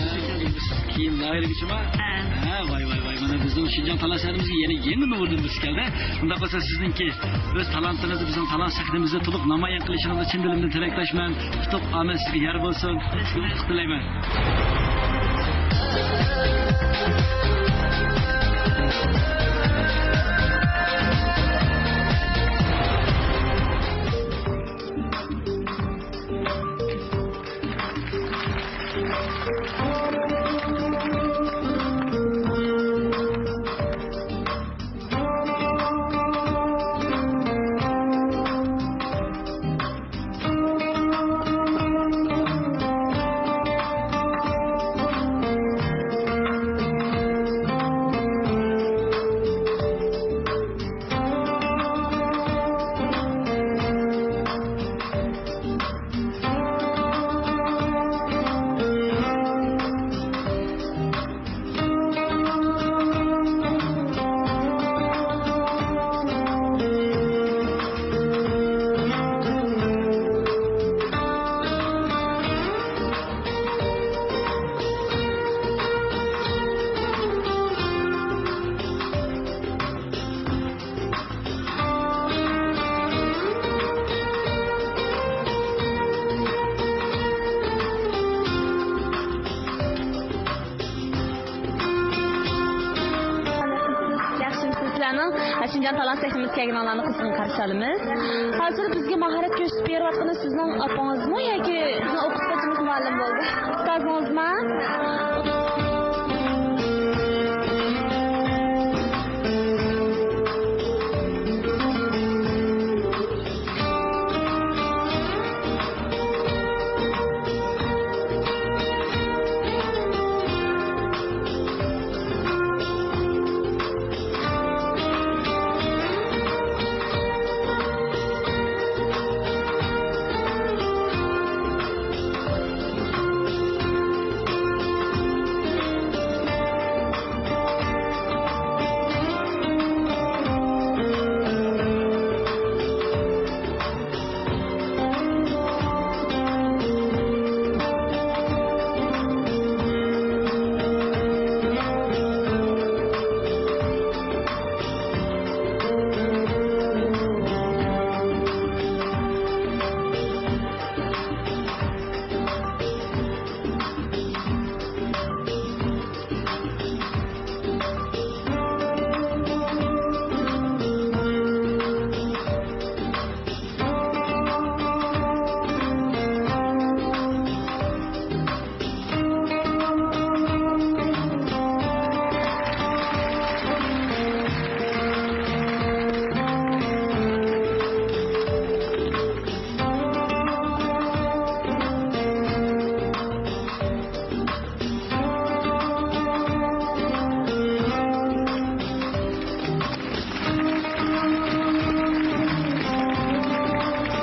كىيىم لايىھىلىگۈچىما؟ ھە. ھە، ۋاي، ۋاي، ۋاي. مانا بىزنىڭ شىنجاڭ تالانت سەھنىمىزگە يەنە يېڭى نومۇردىن بىرسى كەلدى. ئۇنداق بولسا سىزنىڭكى ئۆز تالانتىڭىزنى بىزنىڭ تالانت سەھنىمىزدە تولۇق نامايان قىلىشىڭىزنى چىن دىلىمدىن تىلەكداشمەن. ئۇتۇق، ئامەت سىزگە يار بولسۇن. رەھمەت. يوللۇق تىلەيمەن. ياخشىمۇسىز؟ سىلەرنىڭ شىنجاڭ تالانت سەھنىمىزگە كەلگىنىڭلارنى قىزغىن قارشى ئالىمىز. ھازىر بىزگە ماھارەت كۆرسىتىپ بېرىۋاتقىنى سىزنىڭ ئاپىڭىزمۇ ياكى سىزنىڭ ئوقۇتقۇچىڭىز مۇئەللىم بولدى؟ ئۇستازىڭىزما؟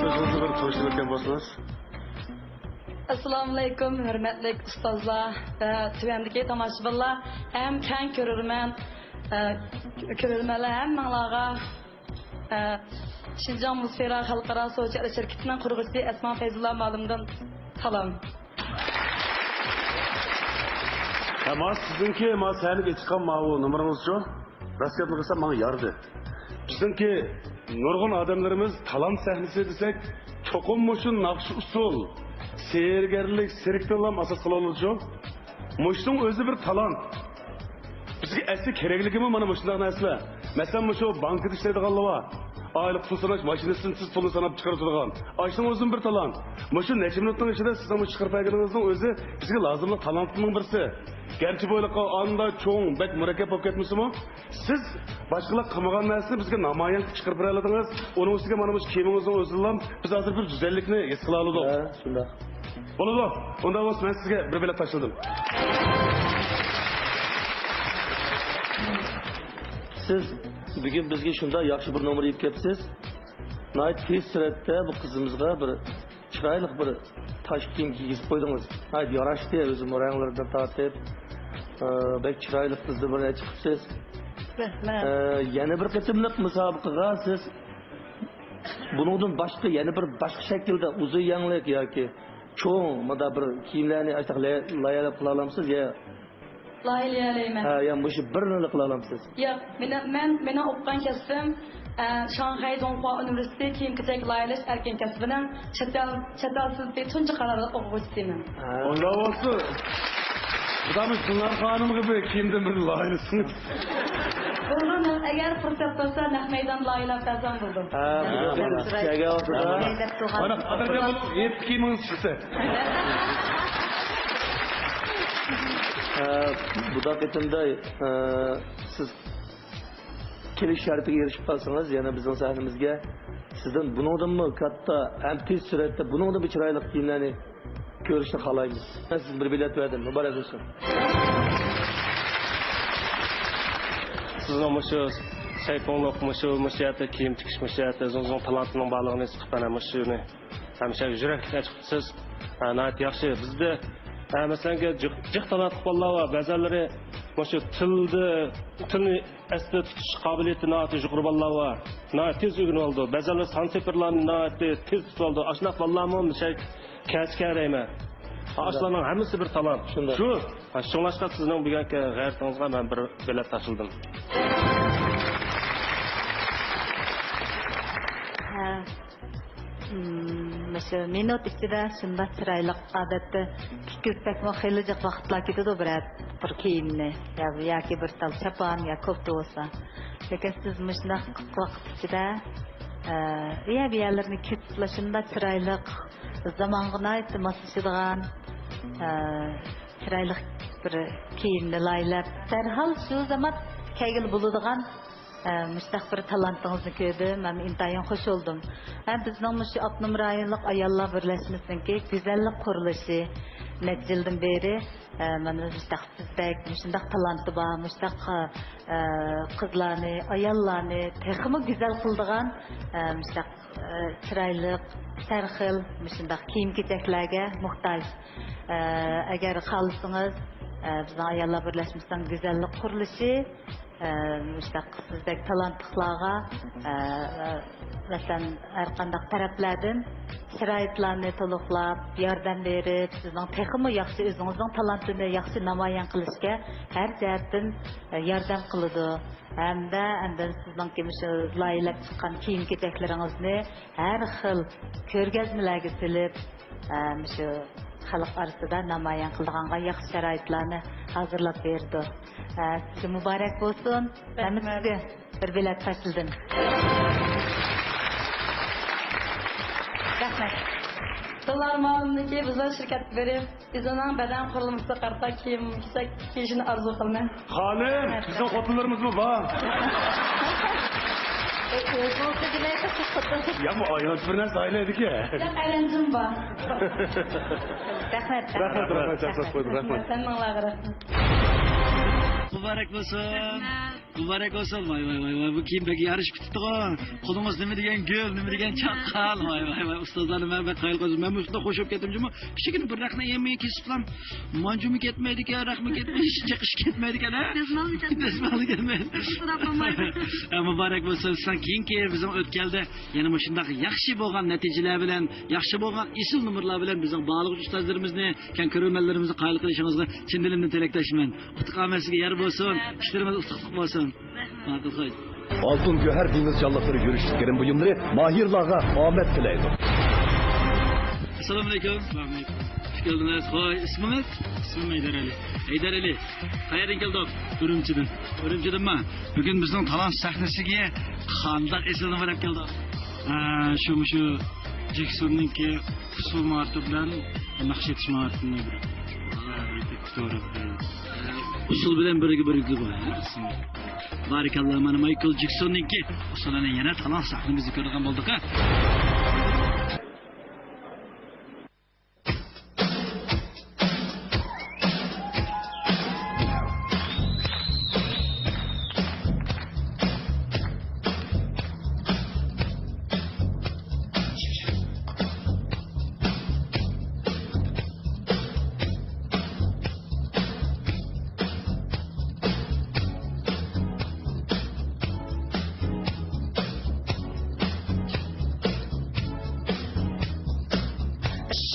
ئۆزىڭىزنى بىر تونۇشتۇرۇپ ئۆتكەن بولسىڭىز. ئەسسالامۇئەلەيكۇم، ھۆرمەتلىك ئۇستازلار ۋە تۆۋەندىكى تاماشىبىنلار ھەم كەڭ كۆرۈرمەن، ئە، كۆرۈرمەنلەر ھەممىڭلارغا، ئە، شىنجاڭ مۇزفېرا خەلقئارا سودا شىركىتىنىڭ قۇرغۇچىسى ئەسما پەيزۇللا مۇئەللىمدىن سالام. ھە، ما سىزنىڭكى، ما سەھنىگە چىققان ماۋۇ نومۇرىڭىزچۇ؟ راست گەپنى قىلسام، ماڭا يارىدى. بىزنىڭكى نۇرغۇن ئادەملىرىمىز تالانت سەھنىسى دېسەك، چوقۇم مۇشۇ ناخشا-ئۇسسۇل، سېھىرگەرلىك، سىركتىنلا ئاساس قىلىۋالىدۇ. مۇشۇنىڭ ئۆزى بىر تالانت. بىزگە ئەسلى كېرەكلىكىمۇ مانا مۇشۇنداق نەرسىلەر. مەسىلەن، مۇشۇ بانكىدا ئىشلەيدىغانلار بار. ئائىلە پۇل ساناش ماشىنىسىدىن سىز پۇلنى ساناپ چىقىرىۋاتىدىغان. ئاشۇنىڭ ئۆزىمۇ بىر تالانت. مۇشۇ نەچچە مىنۇتنىڭ ئىچىدە سىزنىڭ بۇ چىقىرىپ بەرگىنىڭىزنىڭ ئۆزى بىزگە لازىملىق تالانتنىڭ بىرسى. گەرچە بۇ ھېلىقى ئاندا چوڭ، بەك مۇرەككەپ بولۇپ كەتمىسىمۇ، سىز باشقىلار قىلمىغان نەرسىنى بىزگە نامايان قىلىپ چىقىرىپ بېرەلىدىڭىز. ئۇنىڭ ئۈستىگە مانا مۇشۇ كىيىمىڭىزنىڭ ئۆزىدىنلا بىز ھازىر بىر گۈزەللىكنى ھېس قىلالىدۇق. ھە، شۇنداق. بولىدۇ. ئۇنداق بولسا مەن سىزگە بىر بېلەت تاشلىدىم. سىز بۈگۈن بىزگە شۇنداق ياخشى بىر نومۇر ئېلىپ كەپسىز. ناھايىتى تېز سۈرئەتتە بۇ قىزىمىزغا بىر چىرايلىق بىر تاش كىيىم كىيگۈزۈپ قويدىڭىز. ناھايىتى ياراشتى، ئۆزىمۇ رەڭلىرىدىن تارتىپ، ئە، بەك چىرايلىق قىزدىن بىر چىقىپسىز. رەھمەت. ئە، يەنە بىر قېتىملىق مۇسابىقىگە سىز بۇنىڭدىن باشقا يەنە بىر باشقا شەكىلدە ئۇزۇن يەڭلىك ياكى چوڭ مۇنداق بىر كىيىملەرنى ئاشۇنداق لايىھەلەپ قىلالامسىز يا؟ لايىھەلىيەلەيمەن. ھە، يا مۇشۇ بىرنىلا قىلالامسىز؟ ياق، مېنىڭ، مەن، مېنىڭ ئوقۇغان كەسپىم، ئە، شاڭخەي دۇڭخۇا ئۇنىۋېرسىتېتى كىيىم-كېچەك لايىھەلەش ئەركىن كەسپىنىڭ چەت ئەل، چەت ئەل سىنىپى تۇنجى قارارلىق ئوقۇغۇچىسىمەن. ھە. ئۇنداق بولسا، خۇدامىز دىلنار خانىمغا بىر كىيىمدىن بىر لايىھەلىسىڭىز. بولىدۇ، ئەگەر پۇرسەت بولسا، نەق مەيدان لايىھەلەپ بەرسەم بولىدۇ. ھە، ھە، بولىدۇ. بولىدۇ. ئەگەر بولسا. مانا، قەدىرگە بولۇپ، يېپىپ كىيىمىڭىز چىقسا. ئە، بۇنداق قېتىمدا، ئە، سىز كېلىش شەرىپىگە ئېرىشىپ قالسىڭىز، يەنە بىزنىڭ سەھنىمىزگە سىزدىن بۇنىڭدىنمۇ كاتتا ھەم تېز سۈرئەتتە بۇنىڭدىنمۇ چىرايلىق كىيىملەرنى كۆرۈشنى خالايمىز. مەن سىزگە بىر بېلەت بەردىم. مۇبارەك بولسۇن. سىزنىڭ مۇشۇ سەيپۇڭلۇق، مۇشۇ، مۇشۇ يەردە كىيىم تىكىش، مۇشۇ يەردە ئۆزىڭىزنىڭ تالانتىنىڭ بارلىقىنى ھېس قىلىپ، مانا مۇشۇنى ھەمىشە يۈرەكلىك ئېچىقسىز. ھە، ناھايىتى ياخشى. بىزدە، ھە، مەسىلەن، جىق، جىق تالانتلىق بالىلار بار. بەزەنلىرى مۇشۇ تىلدا، تىلنى ئەستە تۇتۇش قابىلىيىتى ناھايىتى يۇقىرى بالىلار بار. ناھايىتى تېز ئۆگىنىۋالىدۇ. بەزەنلىرى سان سېپىرلارنى ناھايىتى تېز تۇتۇۋالىدۇ. ئاشۇنداق بالىلارمۇ مۇشۇ كەچكەن دەيمەن. ئاشۇلارنىڭ ھەممىسى بىر تالانت. شۇنداق. شۇ، شۇڭلاشقا سىزنىڭ بۈگۈنكى غەيرىتىڭىزغا مەن بىر بېلەت تاشلىدىم. ھە. مم، مۇشۇ مىنۇت ئىچىدە شۇنداق چىرايلىق، ئادەتتە تىككۈزسەكمۇ خېلى جىق ۋاقىتلار كېتىدۇ بىرەر بىر كىيىمنى، يا، ياكى بىر تال چاپان يا كوپتا بولسا. لېكىن سىز مۇشۇنداق قىسقا ۋاقىت ئىچىدە، ئە، يە بۇ يەرلىرىنى كېسىپلا شۇنداق چىرايلىق، زامانغا ناھايىتى ماسلىشىدىغان، ئە، چىرايلىق بىر كىيىمنى لايىھەلەپ، دەرھال شۇ زامان كەلگىلى بولىدىغان ئە، مۇشۇنداق بىر تالانتىڭىزنى كۆردۈم ھەم ئىنتايىن خۇش بولدۇم. ھەم بىزنىڭ مۇشۇ ئاپتونوم رايونلۇق ئاياللار بىرلەشمىسىنىڭكى گۈزەللىك قۇرۇلۇشى نەچچە يىلدىن بېرى، ئە، مانا مۇشۇنداق بىزدەك مۇشۇنداق تالانتى بار، مۇشۇنداق، ئە، قىزلارنى، ئاياللارنى تېخىمۇ گۈزەل قىلىدىغان، ئە، مۇشۇنداق، ئە، چىرايلىق، سەرخىل مۇشۇنداق كىيىم-كېچەكلەرگە موھتاج. ئە، ئەگەر خالىسىڭىز، ئە، بىزنىڭ ئاياللار بىرلەشمىسىنىڭ گۈزەللىك قۇرۇلۇشى، ئە، مۇشۇنداق سىزدەك تالانتلىقلارغا، ئە، مەسىلەن، ھەر قانداق تەرەپلەردىن شارائىتلارنى تولۇقلاپ، ياردەم بېرىپ، سىزنىڭ تېخىمۇ ياخشى، ئۆزىڭىزنىڭ تالانتىنى ياخشى نامايان قىلىشكە ھەر جەھەتتىن، ئە، ياردەم قىلىدۇ. ھەمدە ئاندىن سىزنىڭكى مۇشۇ لايىھەلەپ چىققان كىيىم-كېچەكلىرىڭىزنى ھەر خىل كۆرگەزمىلەرگە سېلىپ، ئە، مۇشۇ خەلق ئارىسىدا نامايان قىلىدىغانغا ياخشى شارائىتلارنى ھازىرلاپ بېرىدۇ. ئە، سىزگە مۇبارەك بولسۇن. مەن سىزگە بىر بېلەت تاشلىدىم. رەھمەت. دىلنار مۇئەللىمنىڭكى بىزنىڭ شىركەتكە بېرىپ، ئۆزىنىڭ بەدەن قۇرۇلمىسىغا قارىتا كىيىم-كېچەك كىيىشىنى ئارزۇ قىلىمەن. خانىم، بىزنىڭ خوتۇنلىرىمىزمۇ بار. ئۆزىڭىزنى دېمەيسىز، سىز خوتۇن. يا، بۇ ئايال بىر نەرسە ئايلايدىكەن. ياق، ئەرەنجىم بار. رەھمەت، رەھمەت، رەھمەت، رەھمەت، رەھمەت. ھەممىڭلارغا رەھمەت. مۇبارەك بولسۇن. رەھمەت. مۇبارەك بولسۇن. ۋاي، ۋاي، ۋاي، ۋاي، بۇ كىيىم بەك يارىشىپ كېتىپتىغۇ. قولىڭىز نېمە دېگەن گۈل، نېمە دېگەن چاققان. ۋاي، ۋاي، ۋاي، ئۇستازلارنى مەن بەك قايىل قىلدىم. مەن مۇشۇنداق خۇش بولۇپ كەتتىم جۇمۇ. كىچىككىنە بىر رەخنە يېمىگە كېسىپلام. مانجۇمۇ كەتمەيدىكەن، رەخمە كەتمەيدىكەن، چېقىش كەتمەيدىكەن، ھە؟ دەسمالمۇ كەتمەيدىكەن. دەسمالمۇ كەتمەيدىكەن. ھە، مۇبارەك بولسۇن. سىزنىڭ كېيىنكى بىزنىڭ ئۆتكەلدە يەنە مۇشۇنداق ياخشى بولغان نەتىجىلەر بىلەن، ياخشى بولغان ئېسىل نومۇرلار بىلەن بىزنىڭ بارلىق ئۇستازلىرىمىزنى، كەڭ كۆرۈرمەنلىرىمىزنى قايىل قىلىشىڭىزغا چىن دىلىمدىن تىلەكداشمەن. ئۇتۇق ئامەت سىزگە يار بولسۇن. ئىشلىرىڭىز ئۇتۇقلۇق بولسۇن. ماقۇل، خوش. ئالتۇن گۆھەر دېڭىز جانلىقلىرى يۈرۈشلۈك گىرىم بۇيۇملىرى ماھىرلارغا ئامەت تىلەيدۇ. ئەسسالامۇئەلەيكۇم. كەلدىڭىز. خوش، ئىسمىڭىز؟ ئىسمىم ھەيدەر ئەلى. ھەيدەر ئەلى. قەيەردىن كەلدۇق؟ ئۈرۈمچىدىن. ئۈرۈمچىدىنمۇ؟ بۈگۈن بىزنىڭ تالانت سەھنىسىگە قانداق ئېسىلنى بىلەپ كەلدىڭىز؟ ئە، شۇ، مۇشۇ جېكسوننىڭكى ئۇسسۇل ماھارىتى بىلەن ناخشا ئېيتىش ماھارىتىنى بىر، ئە، يېتەكچى تۇرۇپ، ئە، ئۇسسۇل بىلەن بىرگە بىرگە بار. بارىكاللا، مانا مايكل جېكسوننىڭكى ئۇسسۇلىنى يەنە تالانت سەھنىمىزدە كۆرىدىغان بولدۇق، ھە؟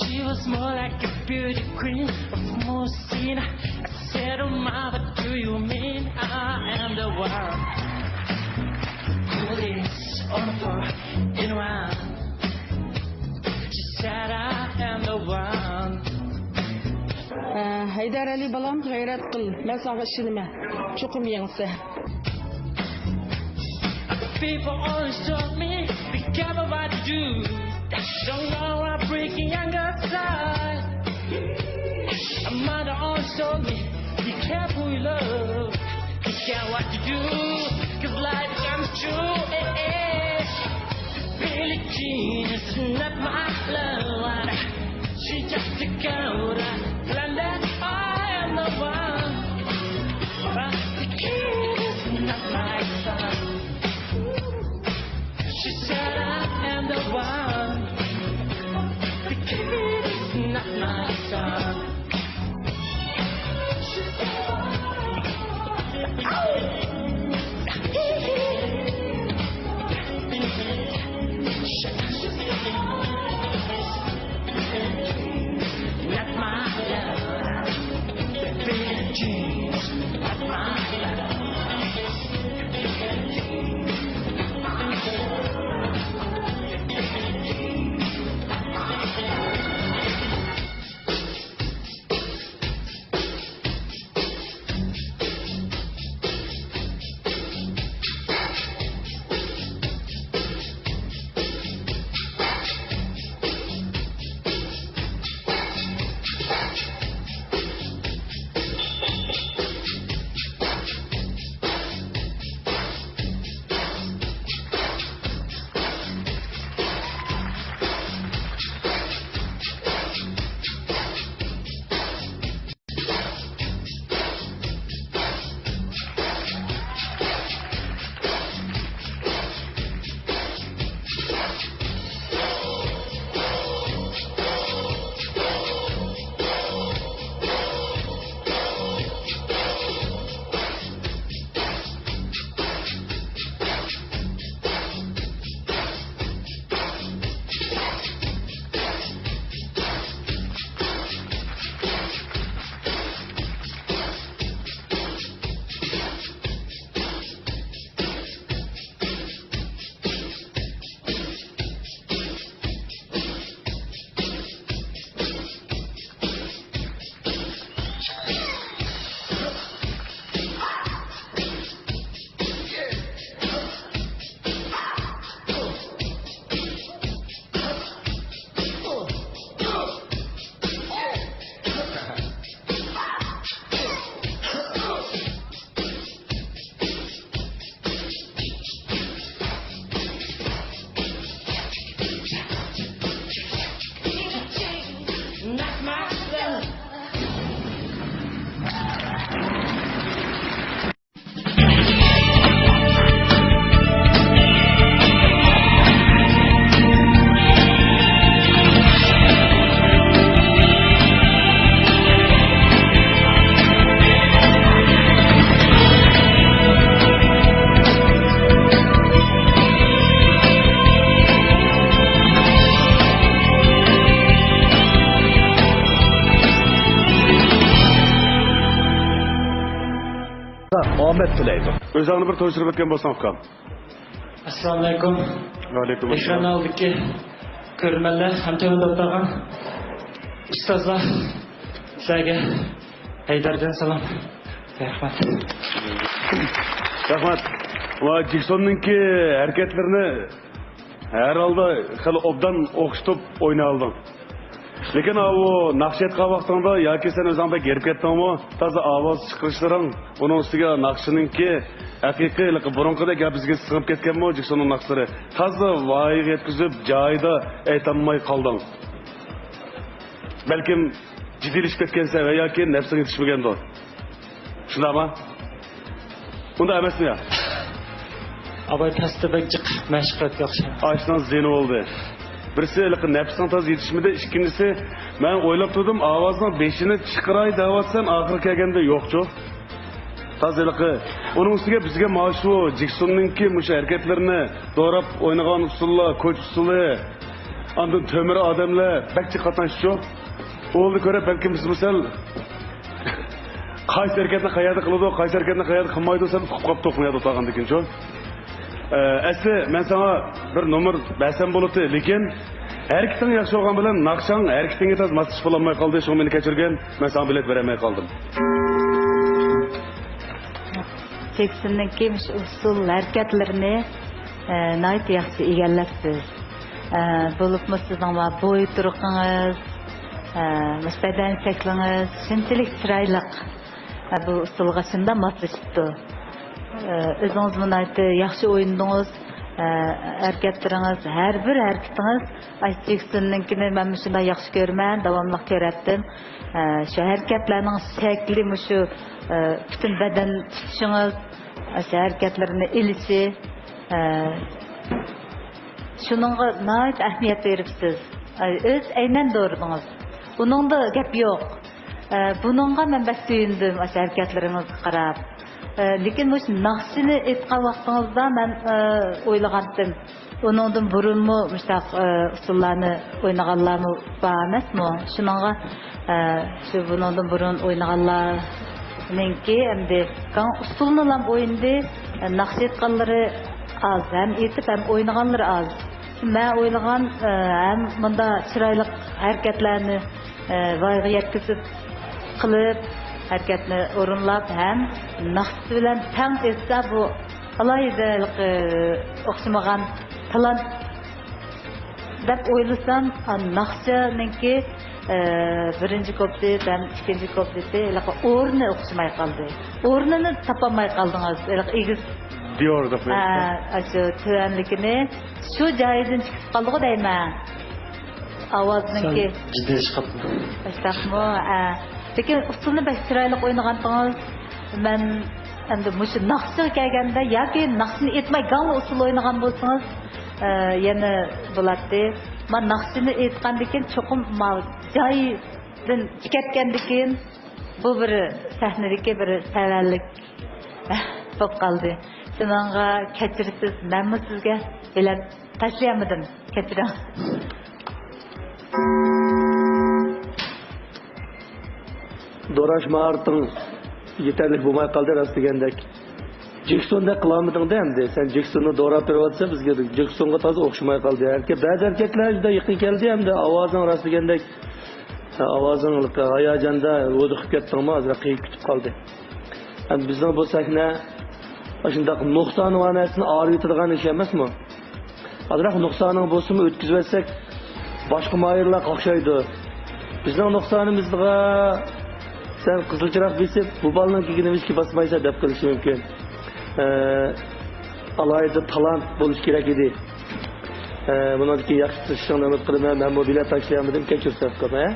She was more like a beauty queen of Musina. I said, "Oh, mama, do you mean I am the one?" Who is on the floor in one? She said, "I am the one." ئە، ھەيدەر ئەلى بالام، غەيرەت قىل، مەن ساڭا ئىشىنىمەن، چوقۇم يېڭىسەن. People always told me, "Be careful what you do. Don't go around breaking younger side." My mother always told me, "Be careful, love. Be careful what you do, 'cause life comes true." Eh, eh. Billie Jean is not my lover. She just a girl that claim that I am the one. But the kid is not my son. She said I am the one. The kid is not my son. ئومەن تىلەيدۇ. ئۆزۈڭنى بىر تونۇشتۇرۇپ ئۆتكەن بولساڭ، ئۇكام. ئەسسالامۇئەلەيكۇم. ۋەئەلەيكۇم ئەسسالام. ئېكران ئالدىدىكى كۆرۈرمەنلەر ھەم تۆۋەندە ئولتۇرغان ئۇستازلار، سىلەرگە ھەيدەردىن سالام. رەھمەت. رەھمەت. ۋە جېكسوننىڭكى ھەرىكەتلىرىنى ھەر ھالدا خېلى ئوبدان ئوخشىتىپ ئوينىۋالدىڭ. لېكىن ئاۋۇ ناخشا ئېيتقان ۋاقتىڭدا ياكى سەن ئۆزۈڭ بەك ھېرىپ كەتتىڭمۇ؟ تازا ئاۋاز چىقىرىشلىرىڭ، ئۇنىڭ ئۈستىگە ناخشىنىڭكى ھەقىقىي ھېلىقى بۇرۇنقىدەك بىزگە سىڭىپ كەتكەنمۇ جېكسوننىڭ ناخشىلىرى؟ تازا ۋايىغا يەتكۈزۈپ، جايىدا ئېيتالماي قالدىڭ. بەلكىم جىددىيلىشىپ كەتكەنسەن ۋە ياكى نەپسىڭ يېتىشمىگەندۇ؟ شۇنداقمۇ؟ ئۇنداق ئەمەسمۇ يا؟ ئاباي پەستە بەك جىق مەشىق قىلىۋاتقان ئوخشايمەن. ئاشۇنىڭ زىيىنى بولدى. بىرسى، ھېلىقى نەپسىڭ تازا يېتىشمىدى. ئىككىنچىسى، مەن ئويلاپ تۇردۇم، ئاۋازنىڭ بېشىنى چىقىراي دەۋاتىسەن، ئاخىرى كەلگەندە يوقچۇ. تازا ھېلىقى. ئۇنىڭ ئۈستىگە بىزگە مانا شۇ جېكسوننىڭكى مۇشۇ ھەرىكەتلىرىنى دوراپ ئوينىغان ئۇسسۇللار، كوچ ئۇسسۇلى، ئاندىن تۆمۈر ئادەملەر بەك جىق قاتناشتىچۇ. ئۇنى كۆرۈپ بەلكىم بىزمۇ سەل قايسى ھەرىكەتنى قەيەردە قىلىدۇ، قايسى ھەرىكەتنى قەيەردە قىلمايدۇ، سەل ئۇقۇپ قاپتۇق بۇ يەردە ئولتۇرغاندىكىنچۇ. ئە، ئەسلى مەن ساڭا بىر نومۇر بەرسەم بولاتتى، لېكىن ھەرىكىتىڭ ياخشى بولغان بىلەن ناخشاڭ ھەرىكىتىڭگە تازا ماسلىشىپ بولالماي قالدى، شۇڭا مېنى كەچۈرگىن، مەن ساڭا بېلەت بېرەلمەي قالدىم. جېكسوننىڭكى مۇشۇ ئۇسسۇل ھەرىكەتلىرىنى، ئە، ناھايىتى ياخشى ئىگىلەپسىز. ئە، بولۇپمۇ سىزنىڭ بار بوي تۇرقىڭىز، ئە، مۇشۇ بەدەن شەكلىڭىز شۇنچىلىك چىرايلىق. ئە، بۇ ئۇسسۇلغا شۇنداق ماسلىشىپتۇ. ئە، ئۆزىڭىزمۇ ناھايىتى ياخشى ئوينىدىڭىز. ئە، ھەرىكەتلىرىڭىز، ھەر بىر ھەرىكىتىڭىز، ئاي، جېكسوننىڭكىنى مەن مۇشۇنداق ياخشى كۆرىمەن، داۋاملىق كۆرەتتىم. ئە، شۇ ھەرىكەتلەرنىڭ شەكلى مۇشۇ، ئە، پۈتۈن بەدەن تۇتۇشىڭىز، ئاشۇ ھەرىكەتلىرىنى ئېلىشى، ئە، شۇنىڭغا ناھايىتى ئەھمىيەت بېرىپسىز. ئاي، ئۆز ئەينەن دورىدىڭىز. ئۇنىڭدا گەپ يوق. ئە، بۇنىڭغا مەن بەك سۆيۈندۈم، ئاشۇ ھەرىكەتلىرىڭىزگە قاراپ. ئە، لېكىن مۇشۇ ناخشىنى ئېيتقان ۋاقتىڭىزدا مەن، ئە، ئويلىغانتىم، ئۇنىڭدىن بۇرۇنمۇ مۇشۇنداق، ئە، ئۇسسۇللارنى ئوينىغانلارمۇ بار ئەمەسمۇ؟ شۇنىڭغا، ئە، شۇ بۇنىڭدىن بۇرۇن ئوينىغانلارنىڭكى ئەمدى گاڭ ئۇسسۇلنىلا ئوينىدى، ئە، ناخشا ئېيتقانلىرى ئاز، ھەم ئېيتىپ، ھەم ئوينىغانلىرى ئاز. مەن ئويلىغان، ئە، ھەم مۇنداق چىرايلىق ھەرىكەتلەرنى، ئە، ۋايىغا يەتكۈزۈپ قىلىپ، ھەرىكەتنى ئورۇنلاپ ھەم ناخشىسى بىلەن تەڭ ئېيتسا، بۇ ئالاھىدە، ئە، ئوخشىمىغان تالانت دەپ ئويلىسام، ئا، ناخشىنىڭكى، ئە، بىرىنچى كۇپلېت ھەم ئىككىنچى كۇپلېتى ھېلىقى ئورنى ئوخشىماي قالدى. ئورنىنى تاپالماي قالدىڭىز. ھېلىقى ئېگىز دىيور دەپ ئە، ئاشۇ تۆۋەنلىكىنى شۇ جايىدىن چىقىپ قالدىغۇ دەيمەن. ئاۋازنىڭكى سەل جىددىيلىشىپ قاپتۇ. ئاشۇنداقمۇ؟ ئە، لېكىن ئۇسسۇلنى بەك چىرايلىق ئوينىغانتىڭىز. مەن ئەمدى مۇشۇ ناخشىغا كەلگەندە ياكى ناخشىنى ئېيتماي گاڭلا ئۇسسۇل ئوينىغان بولسىڭىز، ئە، يەنە بولاتتى. مەن ناخشىنى ئېيتقاندىن كېيىن چوقۇم ما جايدىن چىقىۋەتكەندىن كېيىن بۇ بىر سەھنىدىكى بىر سەۋەنلىك بولۇپ قالدى. شۇنىڭغا كەچۈرىسىز، مەنمۇ سىزگە بېلەت تاشلىيالمىدىم. كەچۈرۈڭ. دوراش ماھارىتىڭ يېتەرلىك بولماي قالدى، راست دېگەندەك. جېكسوندەك قىلالمىدىڭ-دە ئەمدى. سەن جېكسوننى دوراپ بېرىۋاتىسەن بىزگە. جېكسونغا تازا ئوخشىماي قالدى. ھەركە-، بەزى ھەرىكەتلەر جۈدە يېقىن كەلدى ئەمدى. ئاۋازىڭ راست دېگەندەك. ھە، ئاۋازىڭ ھاياجاندا ھودۇقۇپ كەتتىڭمۇ؟ ئازراق قىيىن كۈتۈپ قالدى. ئەمدى بىزنىڭ بۇ سەھنە ئاشۇنداق نۇقسانى بار نەرسىنى ئايرىۋېتىدىغان ئىش ئەمەسمۇ؟ ئازراق نۇقسانىڭ بولسىمۇ ئۆتكۈزۈۋەتسەك، باشقا ماھىرلار قاقشايدۇ. بىزنىڭ نۇقسانىمىزغا سەن قىزىل چىراغ بېسىپ، بۇ بالىنىڭكىگە نېمىشقا باسمايسەن دەپ قېلىشى مۇمكىن. ئە، ئالاھىدە تالانت بولۇشى كېرەك ئىدى. ئە، بۇنىڭدىن كېيىن ياخشى تىرىشىشىڭنى ئۈمىد قىلىمەن. مەنمۇ بېلەت تاشلىيالمىدىم، كەچۈرسەم، ھە؟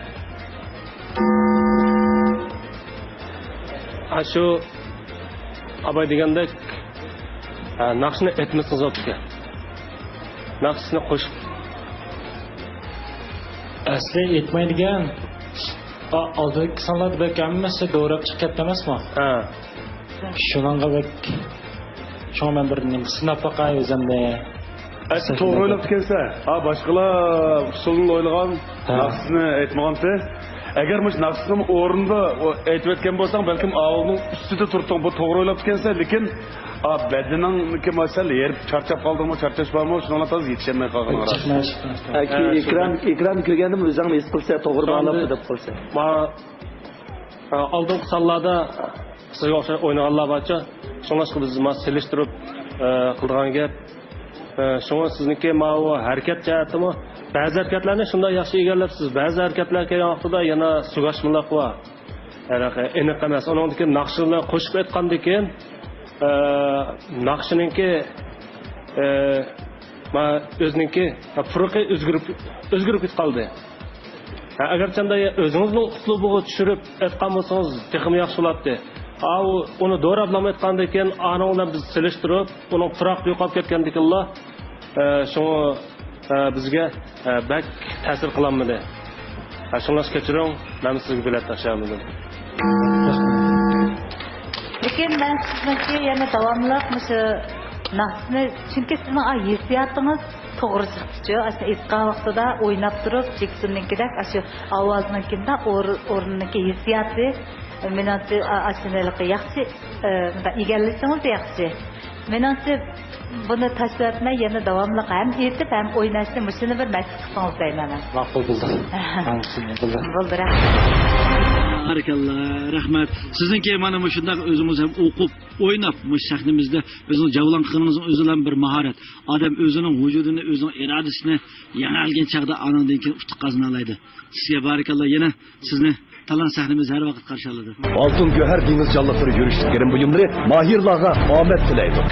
ئاشۇ ئاباي دېگەندەك، ھە، ناخشىنى ئېيتمىسىڭىز بوپتىكەن. ناخشىسىنى قوشۇپ. ئەسلى ئېيتمايدىكەن. ئا-، ئالدىدىكى سانلاردا بەك ھەممىسى دوراپ چىقىپ كەتتى ئەمەسمۇ؟ ھە. شۇنىڭغا بەك، شۇڭا مەن بىر نېمە سىناپ باقاي ئۆزۈمنى. ئەسلى توغرا ئويلاپتىكەنسەن. ھا، باشقىلار ئۇسسۇلنى ئويلىغان، ھە، ناخشىسىنى ئېيتمىغانتى. ئەگەر مۇشۇ ناخشىسىنىمۇ ئورنىدا ئېيتىۋەتكەن بولساڭ، بەلكىم ئاۋۇلنىڭ ئۈستىدە تۇرۇپ، بۇ توغرا ئويلاپتىكەنسەن، لېكىن، ئا، بەدىنىڭكى مەسىلە، ھېرىپ چارچاپ قالدىڭمۇ، چارچاش بارمۇ، شۇنىڭغا تازا يېتىشەلمەي قالغىنىڭ راست. ئەكى، ھە، ئىكرام، شۇنداق. ئىكرام كىرگەندىمۇ ئۆزۈڭمۇ ھېس قىلسا، توغرا باھالاپتۇ دەپ قالسا. ما-، ئا، ئالدىنقى سانلاردا سىزگە ئوخشاش ئوينىغانلار بارچە. شۇڭلاشقا بىز ما سېلىشتۇرۇپ، ئە، قىلىدىغان گەپ. ئە، شۇڭا سىزنىڭكى ماۋۇ ھەرىكەت جەھەتتىمۇ بەزى ھەرىكەتلەرنى شۇنداق ياخشى ئىگىلەپسىز، بەزى ھەرىكەتلەر كەلگەن ۋاقتىدا يەنە سۇگاشمىلىق بار. ھېلىقى ئېنىق ئەمەس. ئۇنىڭدىكى ناخشا بىلەن قوشۇپ ئېيتقاندىكىن، ئە، ناخشىنىڭكى، ئە، ما-، ئۆزىنىڭكى پۇرىقى ئۆزگىرىپ، ئۆزگىرىپ كېتىپ قالدى. ھە، ئەگەرچەندە ئۆزىڭىزنىڭ ئۇسلۇبىغا چۈشۈرۈپ ئېيتقان بولسىڭىز تېخىمۇ ياخشى بولاتتى. ئاۋۇ ئۇنى دوراپلام ئېيتقاندىن كېيىن ئانىڭ بىلەن بىز سېلىشتۇرۇپ، ئۇنىڭ پۇراقى يوقاپ كەتكەندىكىنلا، ئە، شۇڭا، ئە، بىزگە، ئە، بەك تەسىر قىلالمىدى. ھە، شۇڭلاشقا كەچۈرۈڭ، مەن سىزگە بېلەت تاشلىيالمىدىم. لېكىن مەن سىزنىڭكى يەنە داۋاملىق مۇشۇ ناخشىنى، چۈنكى سىزنىڭ، ئا، ھېسسىياتىڭىز توغرا چىقتىچۇ. ئاشۇ ئېيتقان ۋاقتىدا ئويناپ تۇرۇپ، جېكسوننىڭكىدەك ئاشۇ ئاۋازنىڭكىندا ئور-، ئورنىنىڭكى ھېسسىياتى، مېنىڭچە، ئا-، ئاشۇ ھېلىقى ياخشى، ئە، مۇنداق ئىگىلىشىڭىز ياخشى. مېنىڭچە، بۇنى تاشلىۋەتمەي، يەنە داۋاملىق ھەم ئېيتىپ، ھەم ئويناشنى مۇشۇنى بىر مەشىق قىلسىڭىز دەيمەن مەن. ماقۇل، بولدى. ھەممىسى بولدى. بولدى، رەھمەت. بارىكاللا، رەھمەت. سىزنىڭكى مانا مۇشۇنداق ئۆزىڭىز ھەم ئوقۇپ، ئويناپ، مۇشۇ سەھنىمىزدە ئۆزىڭىز جەۋلان قىلغىنىڭىزنىڭ ئۆزىلا بىر ماھارەت. ئادەم ئۆزىنىڭ ۋۇجۇدىنى، ئۆزىنىڭ ئىرادىسىنى يېڭەلگەن چاغدا ئانىڭدىن كېيىن ئۇتۇق قازىنالايدۇ. سىزگە بارىكاللا، يەنە سىزنى تالان سەھنىمىز ھەر ۋاقىت قارشى ئالىدۇ. ئالتۇن گۆھەر دېڭىز جانلىقلىرى يۈرۈشلۈك گىرىم بۇيۇملىرى ماھىرلارغا ئامەت تىلەيدۇ.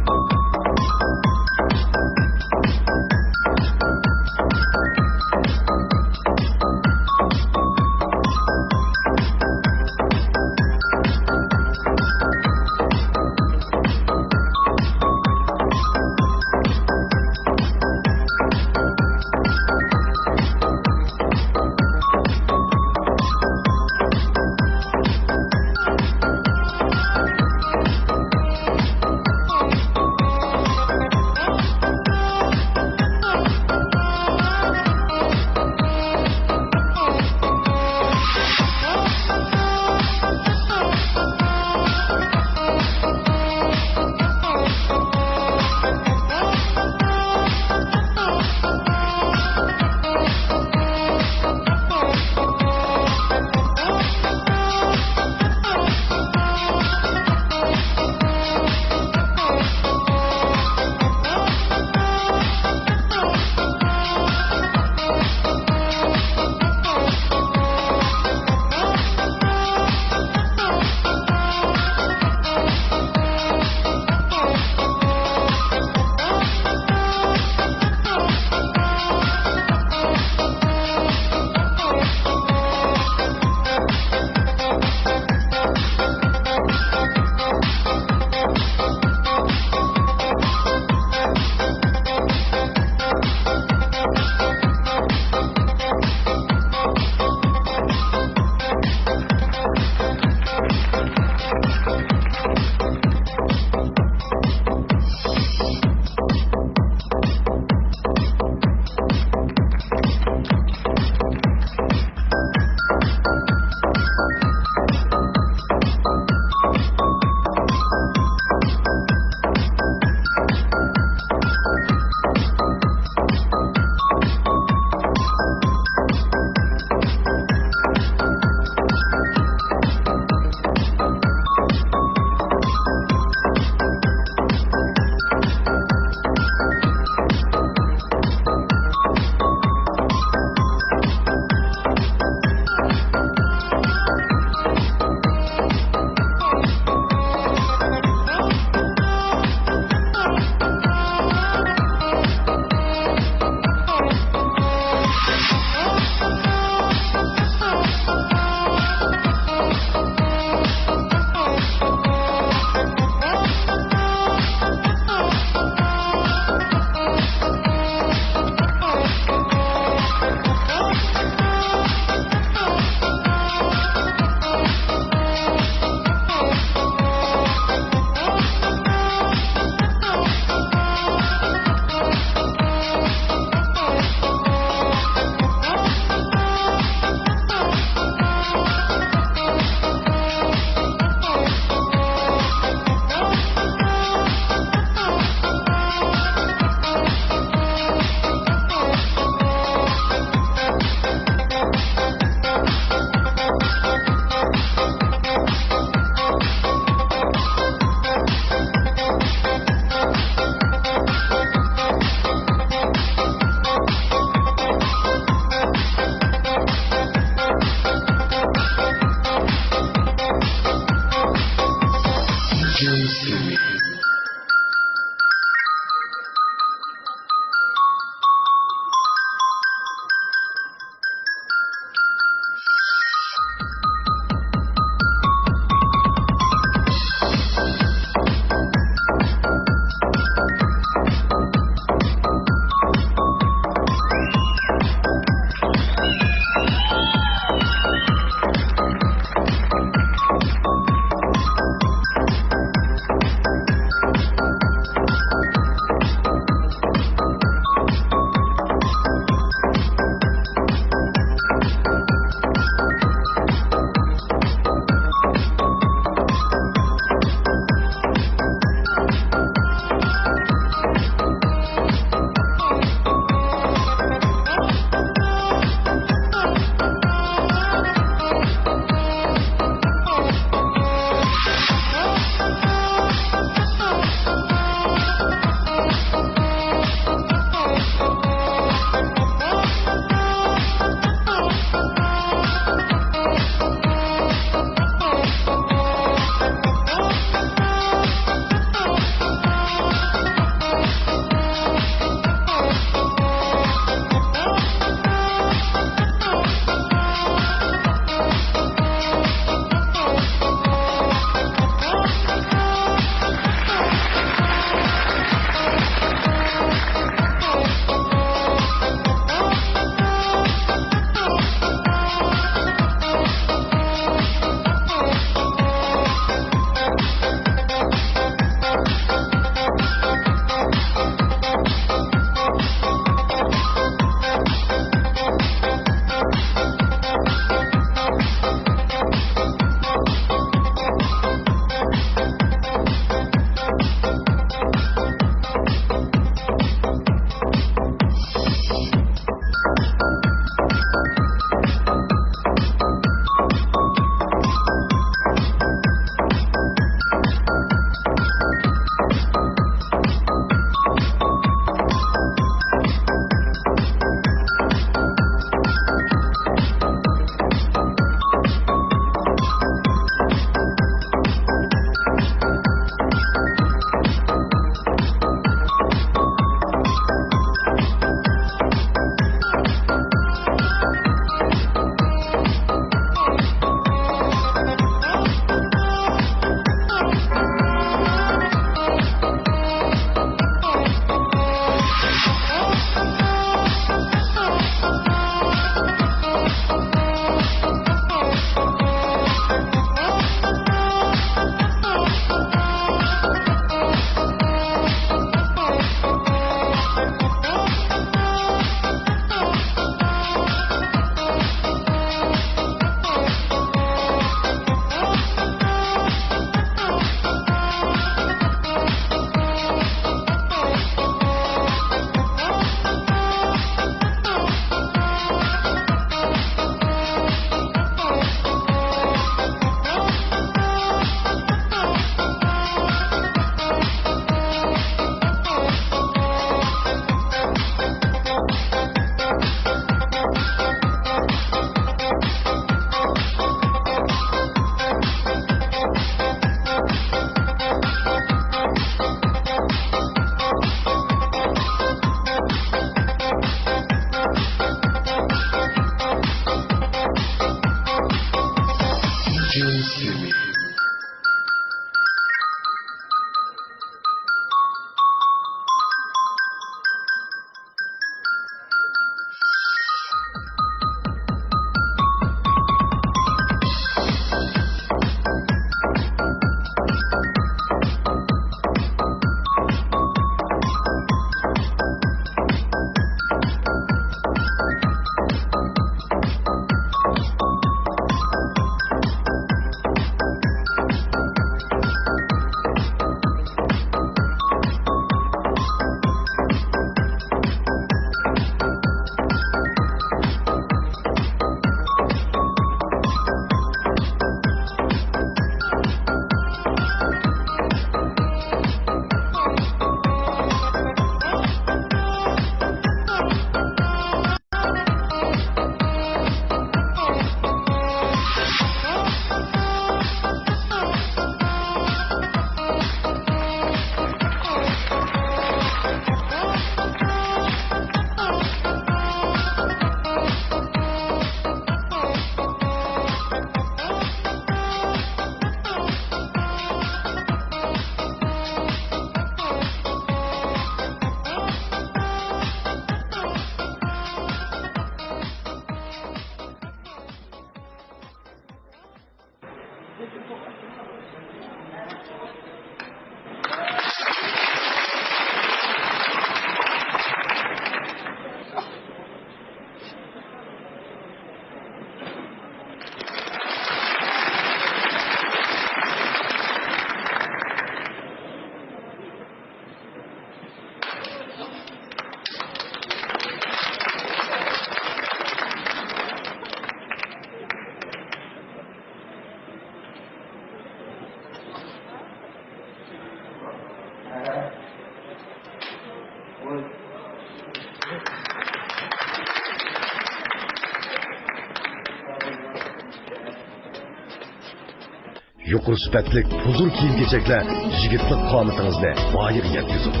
يۇقىرى سۈپەتلىك ھۇزۇر كىيىم-كېچەكلەر يىگىتلىك قامىتىڭىزنى بايىغا يەتكۈزىدۇ.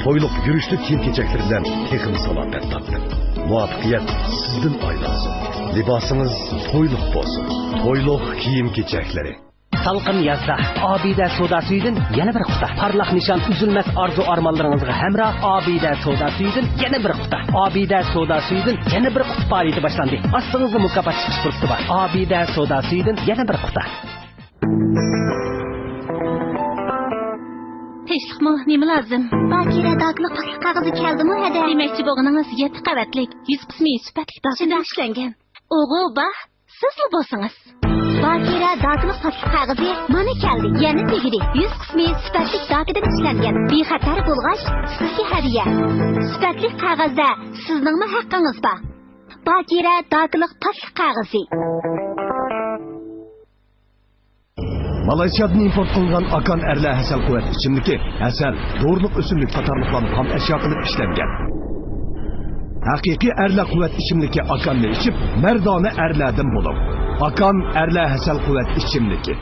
تويلۇق يۈرۈشلۈك كىيىم-كېچەكلىرى بىلەن تېخىمۇ سالاپەت تارتىڭ. مۇۋەپپەقىيەت سىزدىن ئايلانسۇن. لىباسىڭىز تويلۇق بولسۇن. تويلۇق كىيىم-كېچەكلىرى. سالقىن يازدا ئابىدە سودا سۈيىدىن يەنە بىر قۇتا. پارلاق نىشان، ئۈزۈلمەس ئارزۇ ئارمانلىرىڭىزغا ھەمراھ ئابىدە سودا سۈيىدىن يەنە بىر قۇتا. ئابىدە سودا سۈيىدىن يەنە بىر قۇتا پائالىيىتى باشلاندى. ئاستىڭىزدا مۇكاپات چىقىش پۇرسىتى بار. ئابىدە سودا سۈيىدىن يەنە بىر قۇتا. تىنچلىقمۇ؟ نېمە لازىم؟ باكىرە داكىلىق پاكلىق قەغىزى كەلدىمۇ ھەدە؟ دېمەكچى بولغىنىڭىز يەتتە قەۋەتلىك، يۈز قىسمى سۈپەتلىك داكىدىن ئىشلەنگەن. ئوغۇ، باھ، سىزلا بولسىڭىز. باكىرە داكىلىق پاكلىق قەغىزى مانا كەلدى. يەنە تېگىدى. يۈز قىسمى سۈپەتلىك داكىدىن ئىشلەنگەن. بىخەتەر بولغاچ، سىزگە ھەدىيە. سۈپەتلىك قەغەزدە سىزنىڭمۇ ھەققىڭىز بار. باكىرە داكىلىق پاكلىق قەغىزى. مالايسىيادىن ئىمپورت قىلىنغان ئاكان ئەرلەر ھەسەل قۇۋۋەت ئىچىملىكى، ھەسەل، دورىلىق ئۆسۈملۈك قاتارلىقلارنى خام ئەشيا قىلىپ ئىشلەنگەن. ھەقىقىي ئەرلەر قۇۋۋەت ئىچىملىكى ئاكاننى ئىچىپ، مەردانە ئەرلەردىن بولۇڭ. ئاكان ئەرلەر ھەسەل قۇۋۋەت ئىچىملىكى.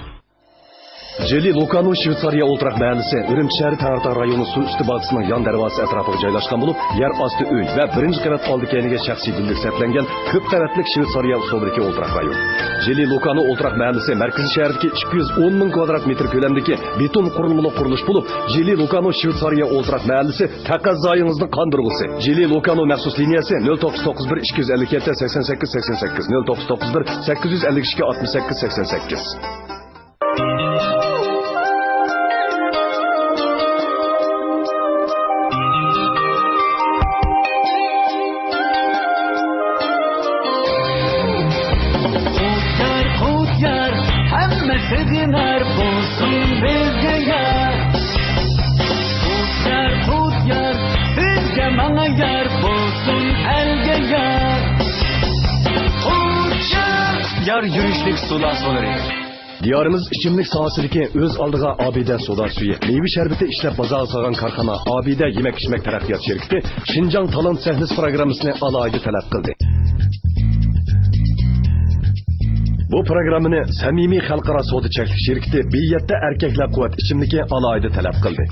جىلى لۇكانو شۋېتسارىيە ئولتۇراق مەھەللىسى، ئۈرۈمچى شەھىرى تەڭرىتاغ رايونى سۇ ئۈستى باغچىسىنىڭ يان دەرۋازىسى ئەتراپىغا جايلاشقان بولۇپ، يەر ئاستى ئۆي ۋە بىرىنچى قەۋەت ئالدى كەينىگە شەخسىي گۈللۈك سەپلەنگەن كۆپ قەۋەتلىك شۋېتسارىيە ئۇسۇلىدىكى ئولتۇراق رايون. جىلى لۇكانو ئولتۇراق مەھەللىسى مەركىزىي شەھەردىكى ئىككى يۈز ئون مىڭ كۋادرات مېتىر كۆلەمدىكى بېتون قۇرۇلمىلىق قۇرۇلۇش بولۇپ، جىلى لۇكانو شۋېتسارىيە ئولتۇراق مەھەللىسى تەقەززايىڭىزنىڭ قاندۇرغۇسى. جىلى لۇكانو مەخسۇس لىنىيەسى نۆل توققۇز توققۇز بىر ئىككى يۈز ئەللىك يەتتە سەكسەن سەككىز سەكسەن سەككىز، نۆل توققۇز توققۇز بىر سەككىز يۈز ئەللىك ئىككى ئاتمىش سەككىز سەكسەن سەككىز. قۇت يار، قۇت يار، ھەممە سېغىنار بولسۇن بىزگە يار. قۇت يار، قۇت يار، سىزگە ماڭا يار بولسۇن ئەلگە يار. قۇت يار. يار يۈرۈشلۈك سۇلار سۇلىرى. دىيارىمىز ئىچىملىك ساھەسىدىكى ئۆز ئالدىغا ئابىدە سودا سۈيى، مېۋە شەربىتى ئىشلەپ بازارغا سالغان كارخانا ئابىدە يېمەك-ئىچمەك تەرەققىيات شىركىتى شىنجاڭ تالانت سەھنىسى پىروگراممىسىنى ئالاھىدە تەلەپ قىلدى. بۇ پىروگراممىنى سەمىمىي خەلقئارا سودا چەكلىك شىركىتى بى يەتتە ئەركەكلەر قۇۋۋەت ئىچىملىكى ئالاھىدە تەلەپ قىلدى.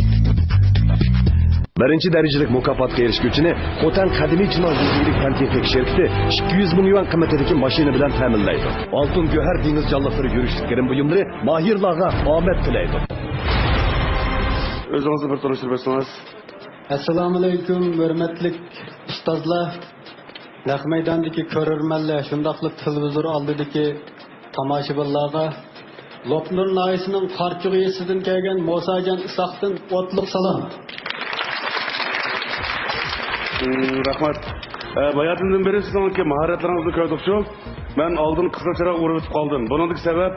بىرىنچى دەرىجىلىك مۇكاپاتقا ئېرىشكۈچىنى خوتەن قەدىمىي چىناۋ يۈزلۈكلۈك پەن-تېخنىك شىركىتى ئىككى يۈز مىڭ يۈەن قىممىتىدىكى ماشىنا بىلەن تەمىنلەيدۇ. ئالتۇن گۆھەر دېڭىز جانلىقلىرى يۈرۈشلۈك گىرىم بۇيۇملىرى ماھىرلارغا ئامەت تىلەيدۇ. ئۆزىڭىزنى بىر تونۇشتۇرۇپ ئۆتسىڭىز. ئەسسالامۇئەلەيكۇم، ھۆرمەتلىك ئۇستازلار، نەق مەيداندىكى كۆرۈرمەنلەر، شۇنداقلا تېلېۋىزور ئالدىدىكى تاماشىبىنلارغا لوپنۇر ناھىيەسىنىڭ قارچۇغ يېزىسىدىن كەلگەن مۇساجان ئىسھاقتىن ئوتلۇق سالام. مم، رەھمەت. ئە، باياتىندىن بېرى سىزنىڭكى ماھارەتلىرىڭىزنى كۆردۇق شۇ. مەن ئالدىن قىزىل چىراغ ئۇرۇۋېتىپ قالدىم. بۇنىڭدىكى سەۋەب،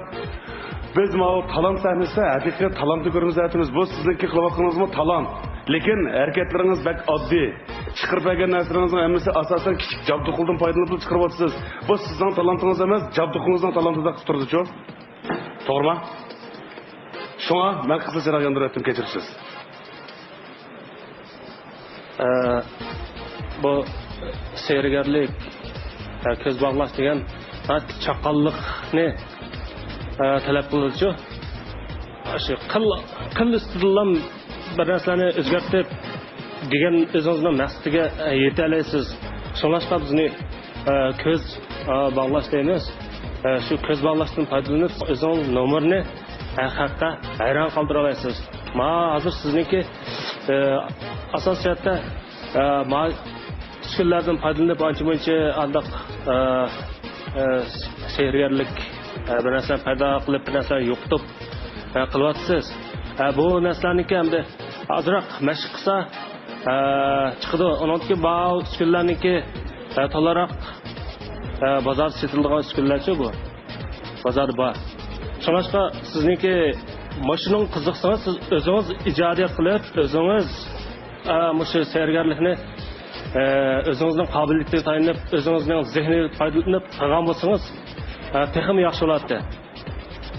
بىز ماۋۇ تالانت سەھنىسىدە ھەقىقىي تالانتنى كۆرمىسەتىمىز. بۇ سىزنىڭكى قىلىۋاتقىنىڭىزمۇ تالانت. لېكىن ھەرىكەتلىرىڭىز بەك ئاددىي. چىقىرىپ بەرگەن نەرسىلىرىڭىزنىڭ ھەممىسى ئاساسەن كىچىك جابدۇقۇلدىن پايدىلىنىپلا چىقىرىۋاتىسىز. بۇ سىزنىڭ تالانتىڭىز ئەمەس، جابدۇقىڭىزنىڭ تالانتىدەك قىلىپ تۇرىدۇچۇ. توغرىما؟ شۇڭا مەن قىزىل چىراغ ياندۇرۇۋەتتىم، كەچۈرۈشسىز. ئە، بۇ سېھىرگەرلىك، ئە، كۆز باغلاش دېگەن، ھە، چاققانلىقنى، ئە، تەلەپ قىلىدۇچۇ. شۇ قىل، قىل ئۈستىدىلا بىر نەرسىلەرنى ئۆزگەرتىپ دېگەن ئۆزىڭىزنىڭ مەقسىتىگە، ئە، يېتەلەيسىز. شۇڭلاشقا بىزنى، ئە، كۆز، ئە، باغلاش دەيمىز. ئە، شۇ كۆز باغلاشتىن پايدىلىنىپ ئۆزىڭىز نومۇرنى، ئە، خەققە ھەيران قالدۇرالايسىز. ما ھازىر سىزنىڭكى، ئە، ئاساسىي جەھەتتە، ئە، ما ئۈسكۈنىلەردىن پايدىلىنىپ ئانچە-مۇنچە ئانداق، ئە، ئە، سېھىرگەرلىك، ئە، بىر نەرسىلەرنى پەيدا قىلىپ، بىر نەرسىلەرنى يوقىتىپ، ئە، قىلىۋاتىسىز. ئە، بۇ نەرسىلەرنىڭكى ئەمدى ئازراق مەشىق قىلسا، ئە، چىقىدۇ. ئۇنىڭدىكى بار ئۈسكۈنىلەرنىڭكى، ئە، تولىراق، ئە، بازاردا سېتىلىدىغان ئۈسكۈنىلەرچۇ بۇ. بازاردا بار. شۇڭلاشقا سىزنىڭكى مۇشۇنىڭغا قىزىقسىڭىز، سىز ئۆزىڭىز ئىجادىيەت قىلىپ، ئۆزىڭىز، ئە، مۇشۇ سەھەرگەرلىكنى، ئە، ئۆزىڭىزنىڭ قابىلىيىتىگە تايىنىپ، ئۆزىڭىزنىڭ زېھنىگە پايدىلىنىپ قىلغان بولسىڭىز، ئە، تېخىمۇ ياخشى بولاتتى.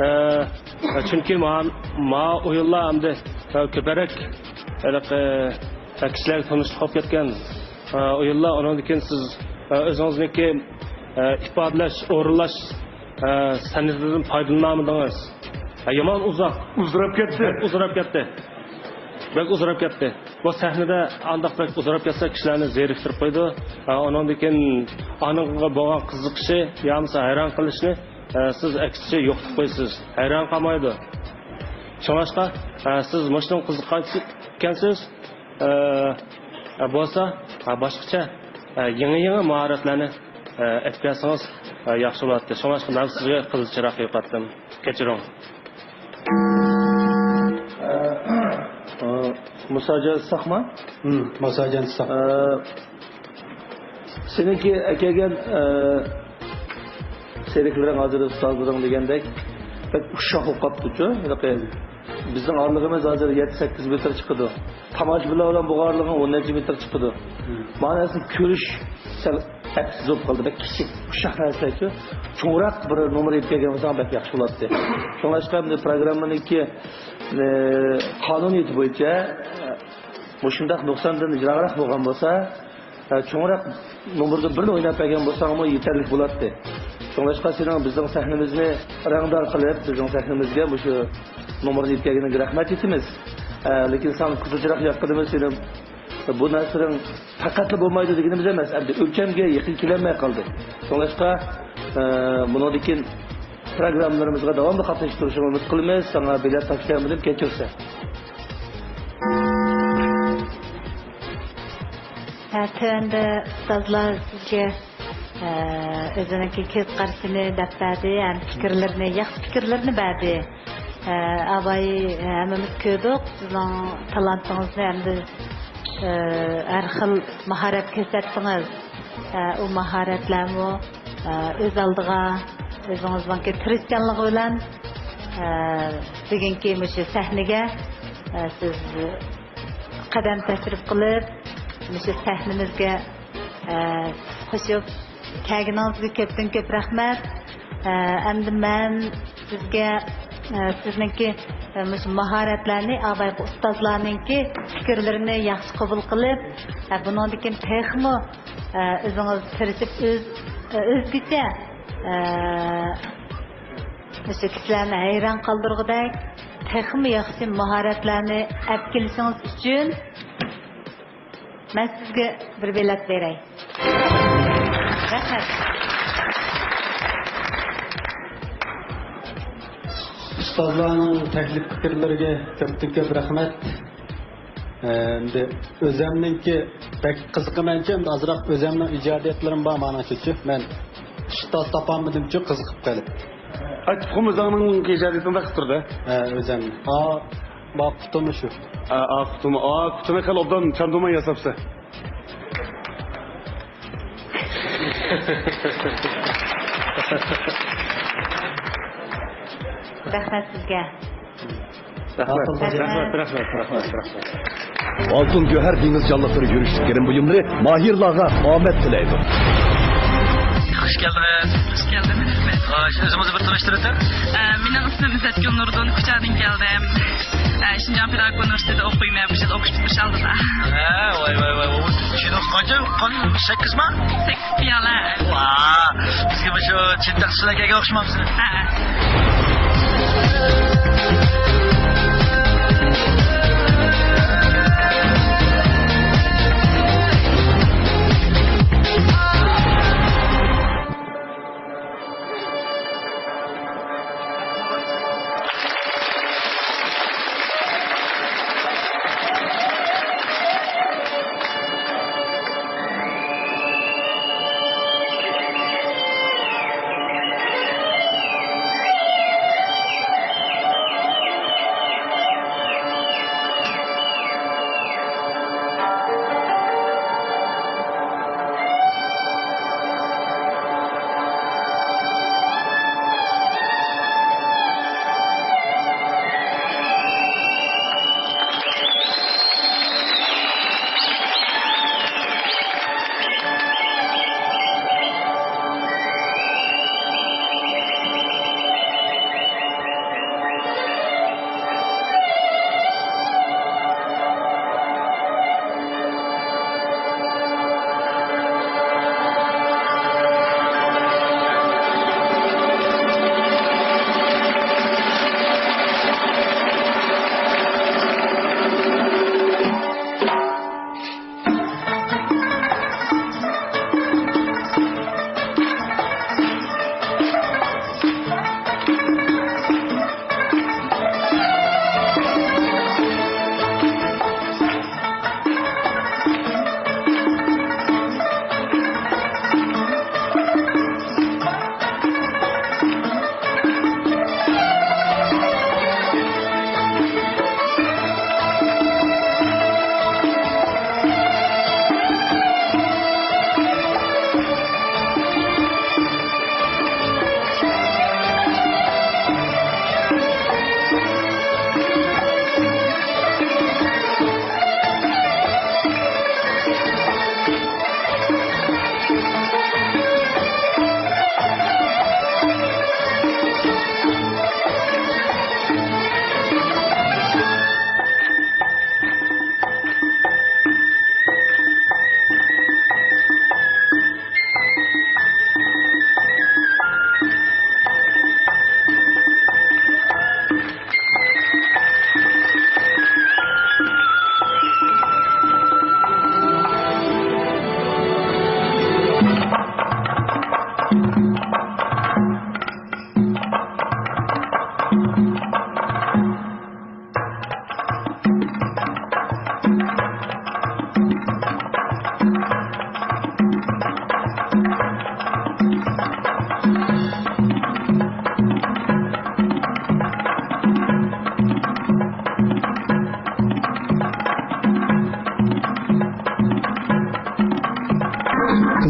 ئە، چۈنكى ما، ما ئويۇنلار ئەمدى، ئە، كۆپرەك ھېلىقى، ئە، كىشىلەرگە تونۇشلۇق بولۇپ كەتكەن، ئە، ئويۇنلار، ئۇنىڭدىن كېيىن سىز، ئە، ئۆزىڭىزنىڭكى، ئە، ئىپادىلەش، ئورۇنلاش، ئە، سەنئىتىدىن پايدىلىنالمىدىڭىز. ئە، يامان ئۇزاق. ئۇزىراپ كەتتى. بەك ئۇزىراپ كەتتى. بەك ئۇزىراپ كەتتى. بۇ سەھنىدە ئانداق بەك ئۇزىراپ كەتسە، كىشىلەرنى زېرىكتۈرۈپ قويىدۇ. ئە، ئۇنىڭدىن كېيىن ئانىڭغا بولغان قىزىقىشى يا بولمىسا ھەيران قېلىشنى، ئە، سىز ئەكسىچە يوقىتىپ قويىسىز. ھەيران قالمايدۇ. شۇڭلاشقا، ئە، سىز مۇشۇنىڭغا قىزىققانكەنسىز، ئە، ئە، بولسا، ئە، باشقىچە، ئە، يېڭى-يېڭى ماھارەتلەرنى، ئە، ئېلىپ كەلسىڭىز، ئە، ياخشى بولاتتى. شۇڭلاشقا مەن سىزگە قىزىل چىراغ يوقاتتىم. كەچۈرۈڭ. ئە، مۇساجان ساقما؟ ھىم، مۇساجان ساق. ئە، سېنىڭكى ئەكەلگەن، ئە، سېرىكلىرىڭ ھازىر ئۇستازلىرىڭ دېگەندەك بەك ئۇششاق بولۇپ قاپتۇچۇ. ھېلىقى بىزنىڭ ئارىلىقىمىز ھازىر يەتتە سەككىز مېتىر چىقىدۇ. تاماشىبىنلار بىلەن بولغان ئارىلىقىڭ ئون نەچچە مېتىر چىقىدۇ. ھىم. مانا ئەسلى كۆرۈش سەل ئەپسىز بولۇپ قالدى. بەك كىچىك، ئۇششاق نەرسىلەرچۇ. چوڭراق بىر نومۇر ئېلىپ كەلگەن بولساڭ بەك ياخشى بولاتتى. شۇڭلاشقا ئەمدى پروگراممىنىڭكى، ئە، قانۇنىيىتى بويىچە، ئە، مۇشۇنداق نۇقساندىن يىراقراق بولغان بولسا، ئە، چوڭراق نومۇردىن بىرنى ئويناپ بەرگەن بولساڭمۇ يېتەرلىك بولاتتى. شۇڭلاشقا سېنىڭ بىزنىڭ سەھنىمىزنى رەڭدار قىلىپ، بىزنىڭ سەھنىمىزگە مۇشۇ نومۇرنى ئېلىپ كەلگىنىڭگە رەھمەت ئېيتىمىز. ئە، لېكىن ساڭا قىزىل چىراغ ياققىنىمىز سېنىڭ بۇ نەرسىلىرىڭ پەقەتلا بولمايدۇ دېگىنىمىز ئەمەس، ئەمدى ئۆلچەمگە يېقىن كېلەلمەي قالدى. شۇڭلاشقا، ئە، بۇنىڭدىن كېيىن پروگراممىلىرىمىزغا داۋاملىق قاتنىشىپ تۇرۇشۇڭنى ئۈمىد قىلىمىز. ساڭا بېلەت تاپشۇرالمىدىم، كەچۈرسەن. ھە، تۆۋەندە ئۇستازلار سىزگە، ئە، ئۆزىنىڭكى كۆز قارىشىنى دەپ بەردى، ھەم پىكىرلىرىنى، ياخشى پىكىرلىرىنى بەردى. ئە، ئاباي، ئە، ھەممىمىز كۆردۇق سىزنىڭ تالانتىڭىزنى ھەمدە، ئە، ھەر خىل ماھارەت كۆرسەتتىڭىز. ئە، ئۇ ماھارەتلەرمۇ، ئە، ئۆز ئالدىغا ئۆزىڭىزنىڭكى تىرىشچانلىقى بىلەن، ئە، بۈگۈنكى مۇشۇ سەھنىگە، ئە، سىز قەدەم تەشرىپ قىلىپ، مۇشۇ سەھنىمىزگە، ئە، تۇتۇش قوشۇپ كەلگىنىڭىزگە كۆپتىن كۆپ رەھمەت. ئە، ئەمدى مەن سىزگە، ئە، سىزنىڭكى، ئە، مۇشۇ ماھارەتلەرنى، ئاۋايقى ئۇستازلارنىڭكى پىكىرلىرىنى ياخشى قوبۇل قىلىپ، ئە، بۇنىڭدىن كېيىن تېخىمۇ، ئە، ئۆزىڭىز تىرىشىپ، ئۆز-، ئۆزگىچە، ئە، مۇشۇ كىشىلەرنى ھەيران قالدۇرغۇدەك، تېخىمۇ ياخشى ماھارەتلەرنى ئەپ كېلىشىڭىز ئۈچۈن مەن سىزگە بىر بېلەت بېرەي. رەھمەت. ئۇستازلارنىڭ تەكلىپ پىكىرلىرىگە كۆپتىن كۆپ رەھمەت. ئەمدى ئۆزەمنىڭكى بەك قىزىقىمەنچۇ، ئەمدى ئازراق ئۆزەمنىڭ ئىجادىيەتلىرىم بار مانا شۇچۇ. مەن ئۇستاز تاپالمىدىمچۇ، قىزىقىپ قېلىپ. ئاي، تۇخۇم ئۆزۈڭنىڭ ئىجادىيىتىڭ بەك قىزىق تۇرىدۇ. ھە، ئۆزەم. ئا، ما قۇتۇمى شۇ. ئا، ئا قۇتۇمى. ئا قۇتۇمى خېلى ئوبدان چاندۇرماي ياساپسەن. رەھمەت سىزگە. رەھمەت، رەھمەت، رەھمەت، رەھمەت، رەھمەت. ئالتۇن گۆھەر دېڭىز جانلىقلىرى يۈرۈشلۈك گىرىم بۇيۇملىرى ماھىرلارغا ئامەت تىلەيدۇ. خۇش كەلدىڭىز. خۇش كەلدىڭىز. ئا، ئۆزىڭىزنى بىر تونۇشتۇرۇۋېتىڭ. ئە، مېنىڭ ئىسمىم ئىززەتگۈل نۇردىن، كۇچادىن كەلدىم. ئە، شىنجاڭ پېداگوگىكا ئۇنىۋېرسىتېتىدا ئوقۇيمەن، بۇ يەردە ئوقۇش پۈتتۈرۈش ئالدىدا. ھە، ۋاي، ۋاي، ۋاي، ۋاي. شۇنىڭ قانچە، قانچە، سەككىزما؟ سەككىز پىيالە. ۋا، بىزگە مۇشۇ چىن تەخسىسلەرگە ئوخشىمامسىز؟ ھە.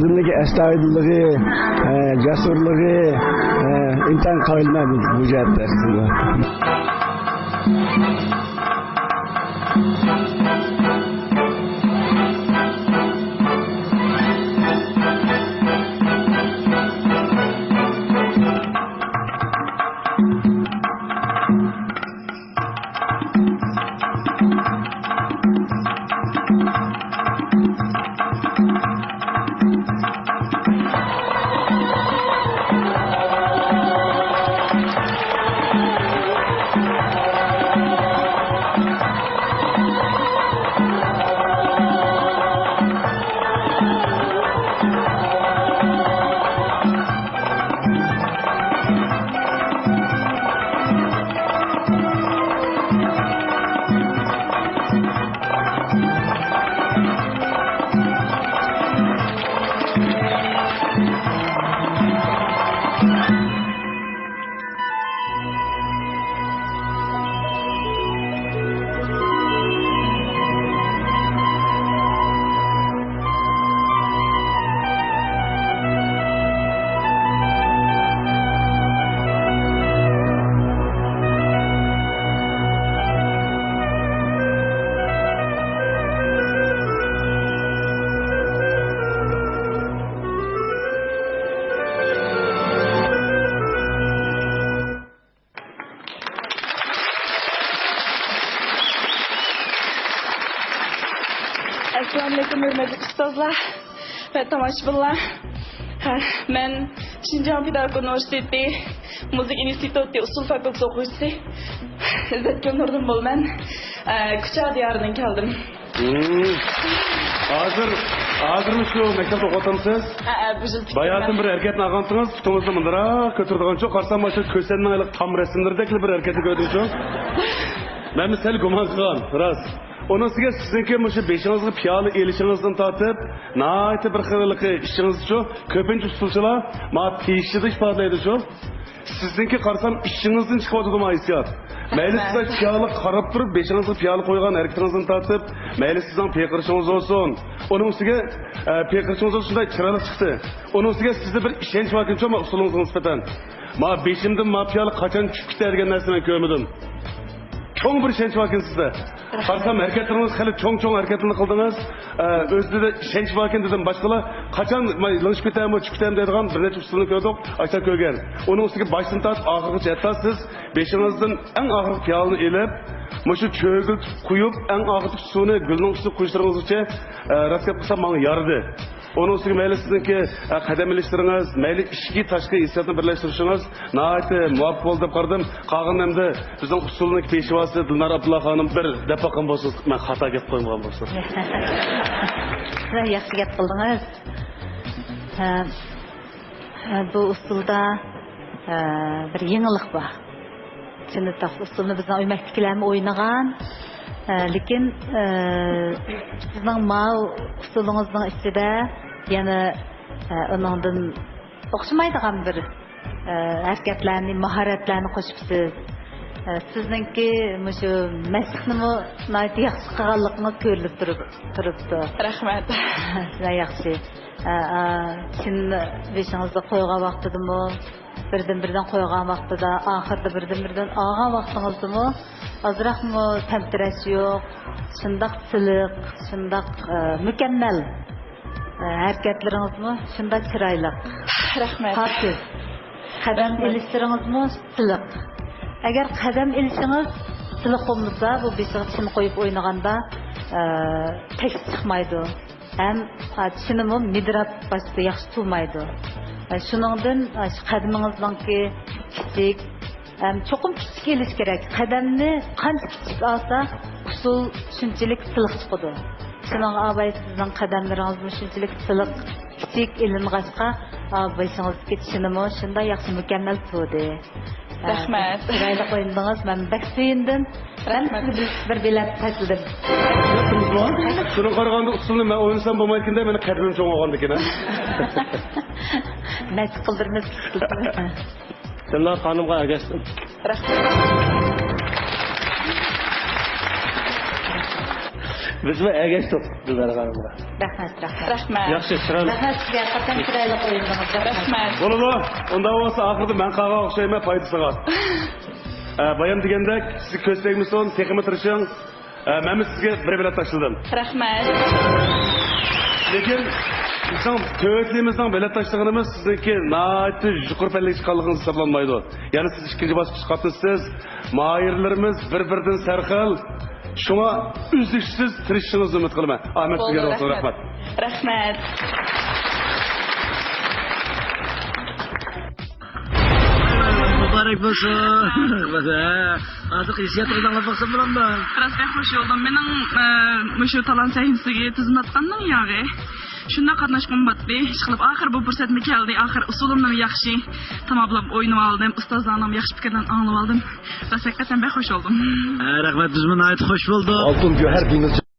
ئۆزىنىڭكى ئەستايىدىللىقى، ئە، جەسۇرلۇقى، ئە، ئىنتايىن قايىلمەن بۇ، بۇ جەھەتتە. ئەسسالامۇئەلەيكۇم، ھۆرمەتلىك ئۇستازلار ۋە تاماشىبىنلار. ھە، مەن شىنجاڭ پېداگوگىكا ئۇنىۋېرسىتېتى مۇزىكا ئىنستىتۇتى ئۇسسۇل فاكۇلتېتى ئوقۇغۇچىسى ئىززەتگۈل نۇردىن بولىمەن. ئە، كۇچا دىيارىدىن كەلدىم. ھازىر، ھازىرمۇ شۇ مەكتەپتە ئوقۇۋاتامسىز؟ ھە، ھە، بۇ يىل پۈتتۈرىمەن. باياتىن بىر ھەرىكەتنى ئالغانتىڭىز، پۇتىڭىزنى مۇنداقراق كۆتۈرىدىغانچۇ، قارىسام، مانا شۇ كۆسەننىڭ ھېلىقى تام رەسىملىرىدەكلا بىر ھەرىكەتنى كۆردۈمچۇ. مەنمۇ سەل گۇمان قىلغان، راست. ئۇنىڭ ئۈستىگە سىزنىڭكى مۇشۇ بېشىڭىزغا پىيالە ئېلىشىڭىزدىن تارتىپ، ناھايىتى بىر خىل ھېلىقى ئىشىڭىزچۇ، كۆپىنچە ئۇسسۇلچىلار ما تىيىشىدا ئىپادىلەيدۇچۇ. سىزنىڭكى قارىسام ئىشىڭىزدىن چىقىۋاتىدۇ ما ھېسسىيات. مەيلى سىزگە پىيالە قاراپ تۇرۇپ، بېشىڭىزغا پىيالە قويغان ھەرىكىتىڭىزدىن تارتىپ، مەيلى سىزنىڭ پىرقىرىشىڭىز بولسۇن. ئۇنىڭ ئۈستىگە، ئە، پىرقىرىشىڭىز بولسۇن، شۇنداق چىرايلىق چىقتى. ئۇنىڭ ئۈستىگە سىزدە بىر ئىشەنچ باركەنچۇ، ما ئۇسسۇلىڭىزغا نىسبەتەن. ما بېشىمدىن ما پىيالە قاچان چۈشۈپ كېتەر دېگەن نەرسىنى مەن كۆرمىدىم. چوڭ بىر ئىشەنچ باركەن سىزدە. قارىسام، ھەرىكەتلىرىڭىز خېلى چوڭ-چوڭ ھەرىكەتلەرنى قىلدىڭىز. ئە، ئۆزىدە ئىشەنچ باركەن دېدىم. باشقىلار قاچان مانا لىڭشىپ كېتەرمۇ، چۈشۈپ كېتەرمۇ دەيدىغان بىر نەچچە ئۇسسۇلنى كۆردۇق. ئاشۇنداق كۆرگەن. ئۇنىڭ ئۈستىگە باشتىن تارتىپ ئاخىرغىچە، ھەتتا سىز بېشىڭىزدىن ئەڭ ئاخىرقى پىيالىنى ئېلىپ، مۇشۇ چۆگۈلتۈپ قۇيۇپ، ئەڭ ئاخىرقى سۇنى گۈلنىڭ ئۈستىگە قۇيۇشلىرىڭىزغىچە، ئە، راست گەپ قىلسام، ماڭا يارىدى. ئۇنىڭ ئۈستىگە مەيلى سىزنىڭكى، ئە، قەدەم ئېلىشلىرىڭىز، مەيلى ئىچكى، تاشقى ھېسسىياتنى بىرلەشتۈرۈشىڭىز ناھايىتى مۇۋاپىق بولدى دەپ قارىدىم. قالغىنىنى ئەمدى بىزنىڭ ئۇسسۇلنىڭ پېشۋاسى دىلنار ئابدۇللا خانىم بىر دەپ باققان بولسىڭىز، مەن خاتا گەپ قويمىغان بولسام. سىلەر ياخشى گەپ قىلدىڭىز. ھە، ھە، بۇ ئۇسسۇلدا، ھە، بىر يېڭىلىق بار. چىنىتاق ئۇسسۇلىنى بىزنىڭ ئۆمەكتىكىلەرمۇ ئوينىغان. ھە، لېكىن، ھە، سىزنىڭ ماۋۇ ئۇسسۇلىڭىزنىڭ ئىچىدە يەنە، ھە، ئۇنىڭدىن ئوخشىمايدىغان بىر، ئە، ھەرىكەتلەرنى، ماھارەتلەرنى قوشۇپسىز. ئە، سىزنىڭكى مۇشۇ مەستلىكنىمۇ ناھايىتى ياخشى قىلغانلىقىڭىز كۆرۈلۈپ تۇرۇپ، تۇرۇپتۇ. رەھمەت. شۇنداق ياخشى. ئە، ئە، چىن بېشىڭىزدا قويغان ۋاقتىدىمۇ، بىردىن-بىردىن قويغان ۋاقتىدا، ئاخىرىدا بىردىن-بىردىن ئالغان ۋاقتىڭىزدىمۇ ئازراقمۇ تەمتىرەش يوق، شۇنداق سىلىق، شۇنداق، ئە، مۇكەممەل. ئە، ھەرىكەتلىرىڭىزمۇ شۇنداق چىرايلىق. رەھمەت. پاكىز. قەدەم رەھمەت. ئېلىشلىرىڭىزمۇ سىلىق. ئەگەر قەدەم ئېلىشىڭىز سىلىق بولمىسا، بۇ بېشىغا چىن قويۇپ ئوينىغاندا، ئە، تەكلىپ چىقمايدۇ. ھەم، ئە، چىنىمۇ مىدىراپ باشتا ياخشى تۇرمايدۇ. ئە، شۇنىڭدىن، ئە، شۇ قەدىمىڭىزنىڭكى كىچىك، ھەم چوقۇم كىچىك ئېلىش كېرەك. قەدەمنى قانچە كىچىك ئالسا، ئۇسسۇل شۇنچىلىك سىلىق چىقىدۇ. شۇنىڭغا ئاۋاي سىزنىڭ قەدەملىرىڭىزمۇ شۇنچىلىك سىلىق، كىچىك ئېلىنغاچقا، ئا، بېشىڭىزدىكى چىنىمۇ شۇنداق ياخشى مۇكەممەل تۇردى. رەھمەت. چىرايلىق ئوينىدىڭىز، مەن بەك سۆيۈندۈم. مەن رەھمەت. سىزگە بىر، بىر بېلەت تاشلىدىم. شۇنىڭغا قارىغاندا ئۇسسۇلنى مەن ئوينىسام بولمايدىكەن-دە، مېنىڭ قەدىمىم چوڭ بولغاندىكىن. مەشىق قىلدۇرىمىز. دىلنار خانىمغا ئەگەشتىم. رەھمەت. بىزمۇ ئەگەشتۇق دىلبەر خانىمغا. رەھمەت، رەھمەت. رەھمەت. ياخشى، چىرايلىق. رەھمەت سىزگە، ھەقىقەتەن چىرايلىق ئوينىدىڭىز. رەھمەت. رەھمەت. بولىدۇ. ئۇنداق بولسا ئاخىرىدا مەن قالغان ئوخشايمەن پايدىسىغا. ئە، بايام دېگەندەك، سىزگە كۆز تەگمىسۇن، تېخىمۇ تىرىشىڭ. ئە، مەنمۇ سىزگە بىر بېلەت تاشلىدىم. رەھمەت. لېكىن بىزنىڭ تۆتىمىزنىڭ بېلەت تاشلىغىنىمىز سىزنىڭكى ناھايىتى يۇقىرى پەللىگە چىققانلىقىڭىز ھېسابلانمايدۇ. يەنى سىز ئىككىنچى باسقۇچقا قاتنىشىسىز. ماھىرلىرىمىز بىر-بىرىدىن سەرخىل. شۇڭا ئۈزلۈكسىز تىرىشىشىڭىزنى ئۈمىد قىلىمەن. ئامەت سىزگە بولدى، بولسۇن. رەھمەت. رەھمەت. رەھمەت. مۇبارەك بولسۇن. ھازىرقى ھېسسىياتىڭىزنى ئاڭلاپ باقسام بولامدۇ؟ راست بەك خوش بولدۇم. مېنىڭ، ئە، مۇشۇ تالانت سەھنىسىگە تىزىملاتقاننىڭ ياغى. شۇنداق قاتناشقۇم باتتى. ئىشقىلىپ، ئاخىر بۇ پۇرسەتمۇ كەلدى. ئاخىر ئۇسۇلۇمنىمۇ ياخشى تاماملاپ ئوينىۋالدىم. ئۇستازلارنىڭ ياخشى پىكىرلىرىنى ئاڭلىۋالدىم. راست ھەقىقەتەن بەك خوش بولدۇم. ھە، رەھمەت، بىزمۇ ناھايىتى خوش بولدۇق. ئالتۇن گۆھەر دېڭىز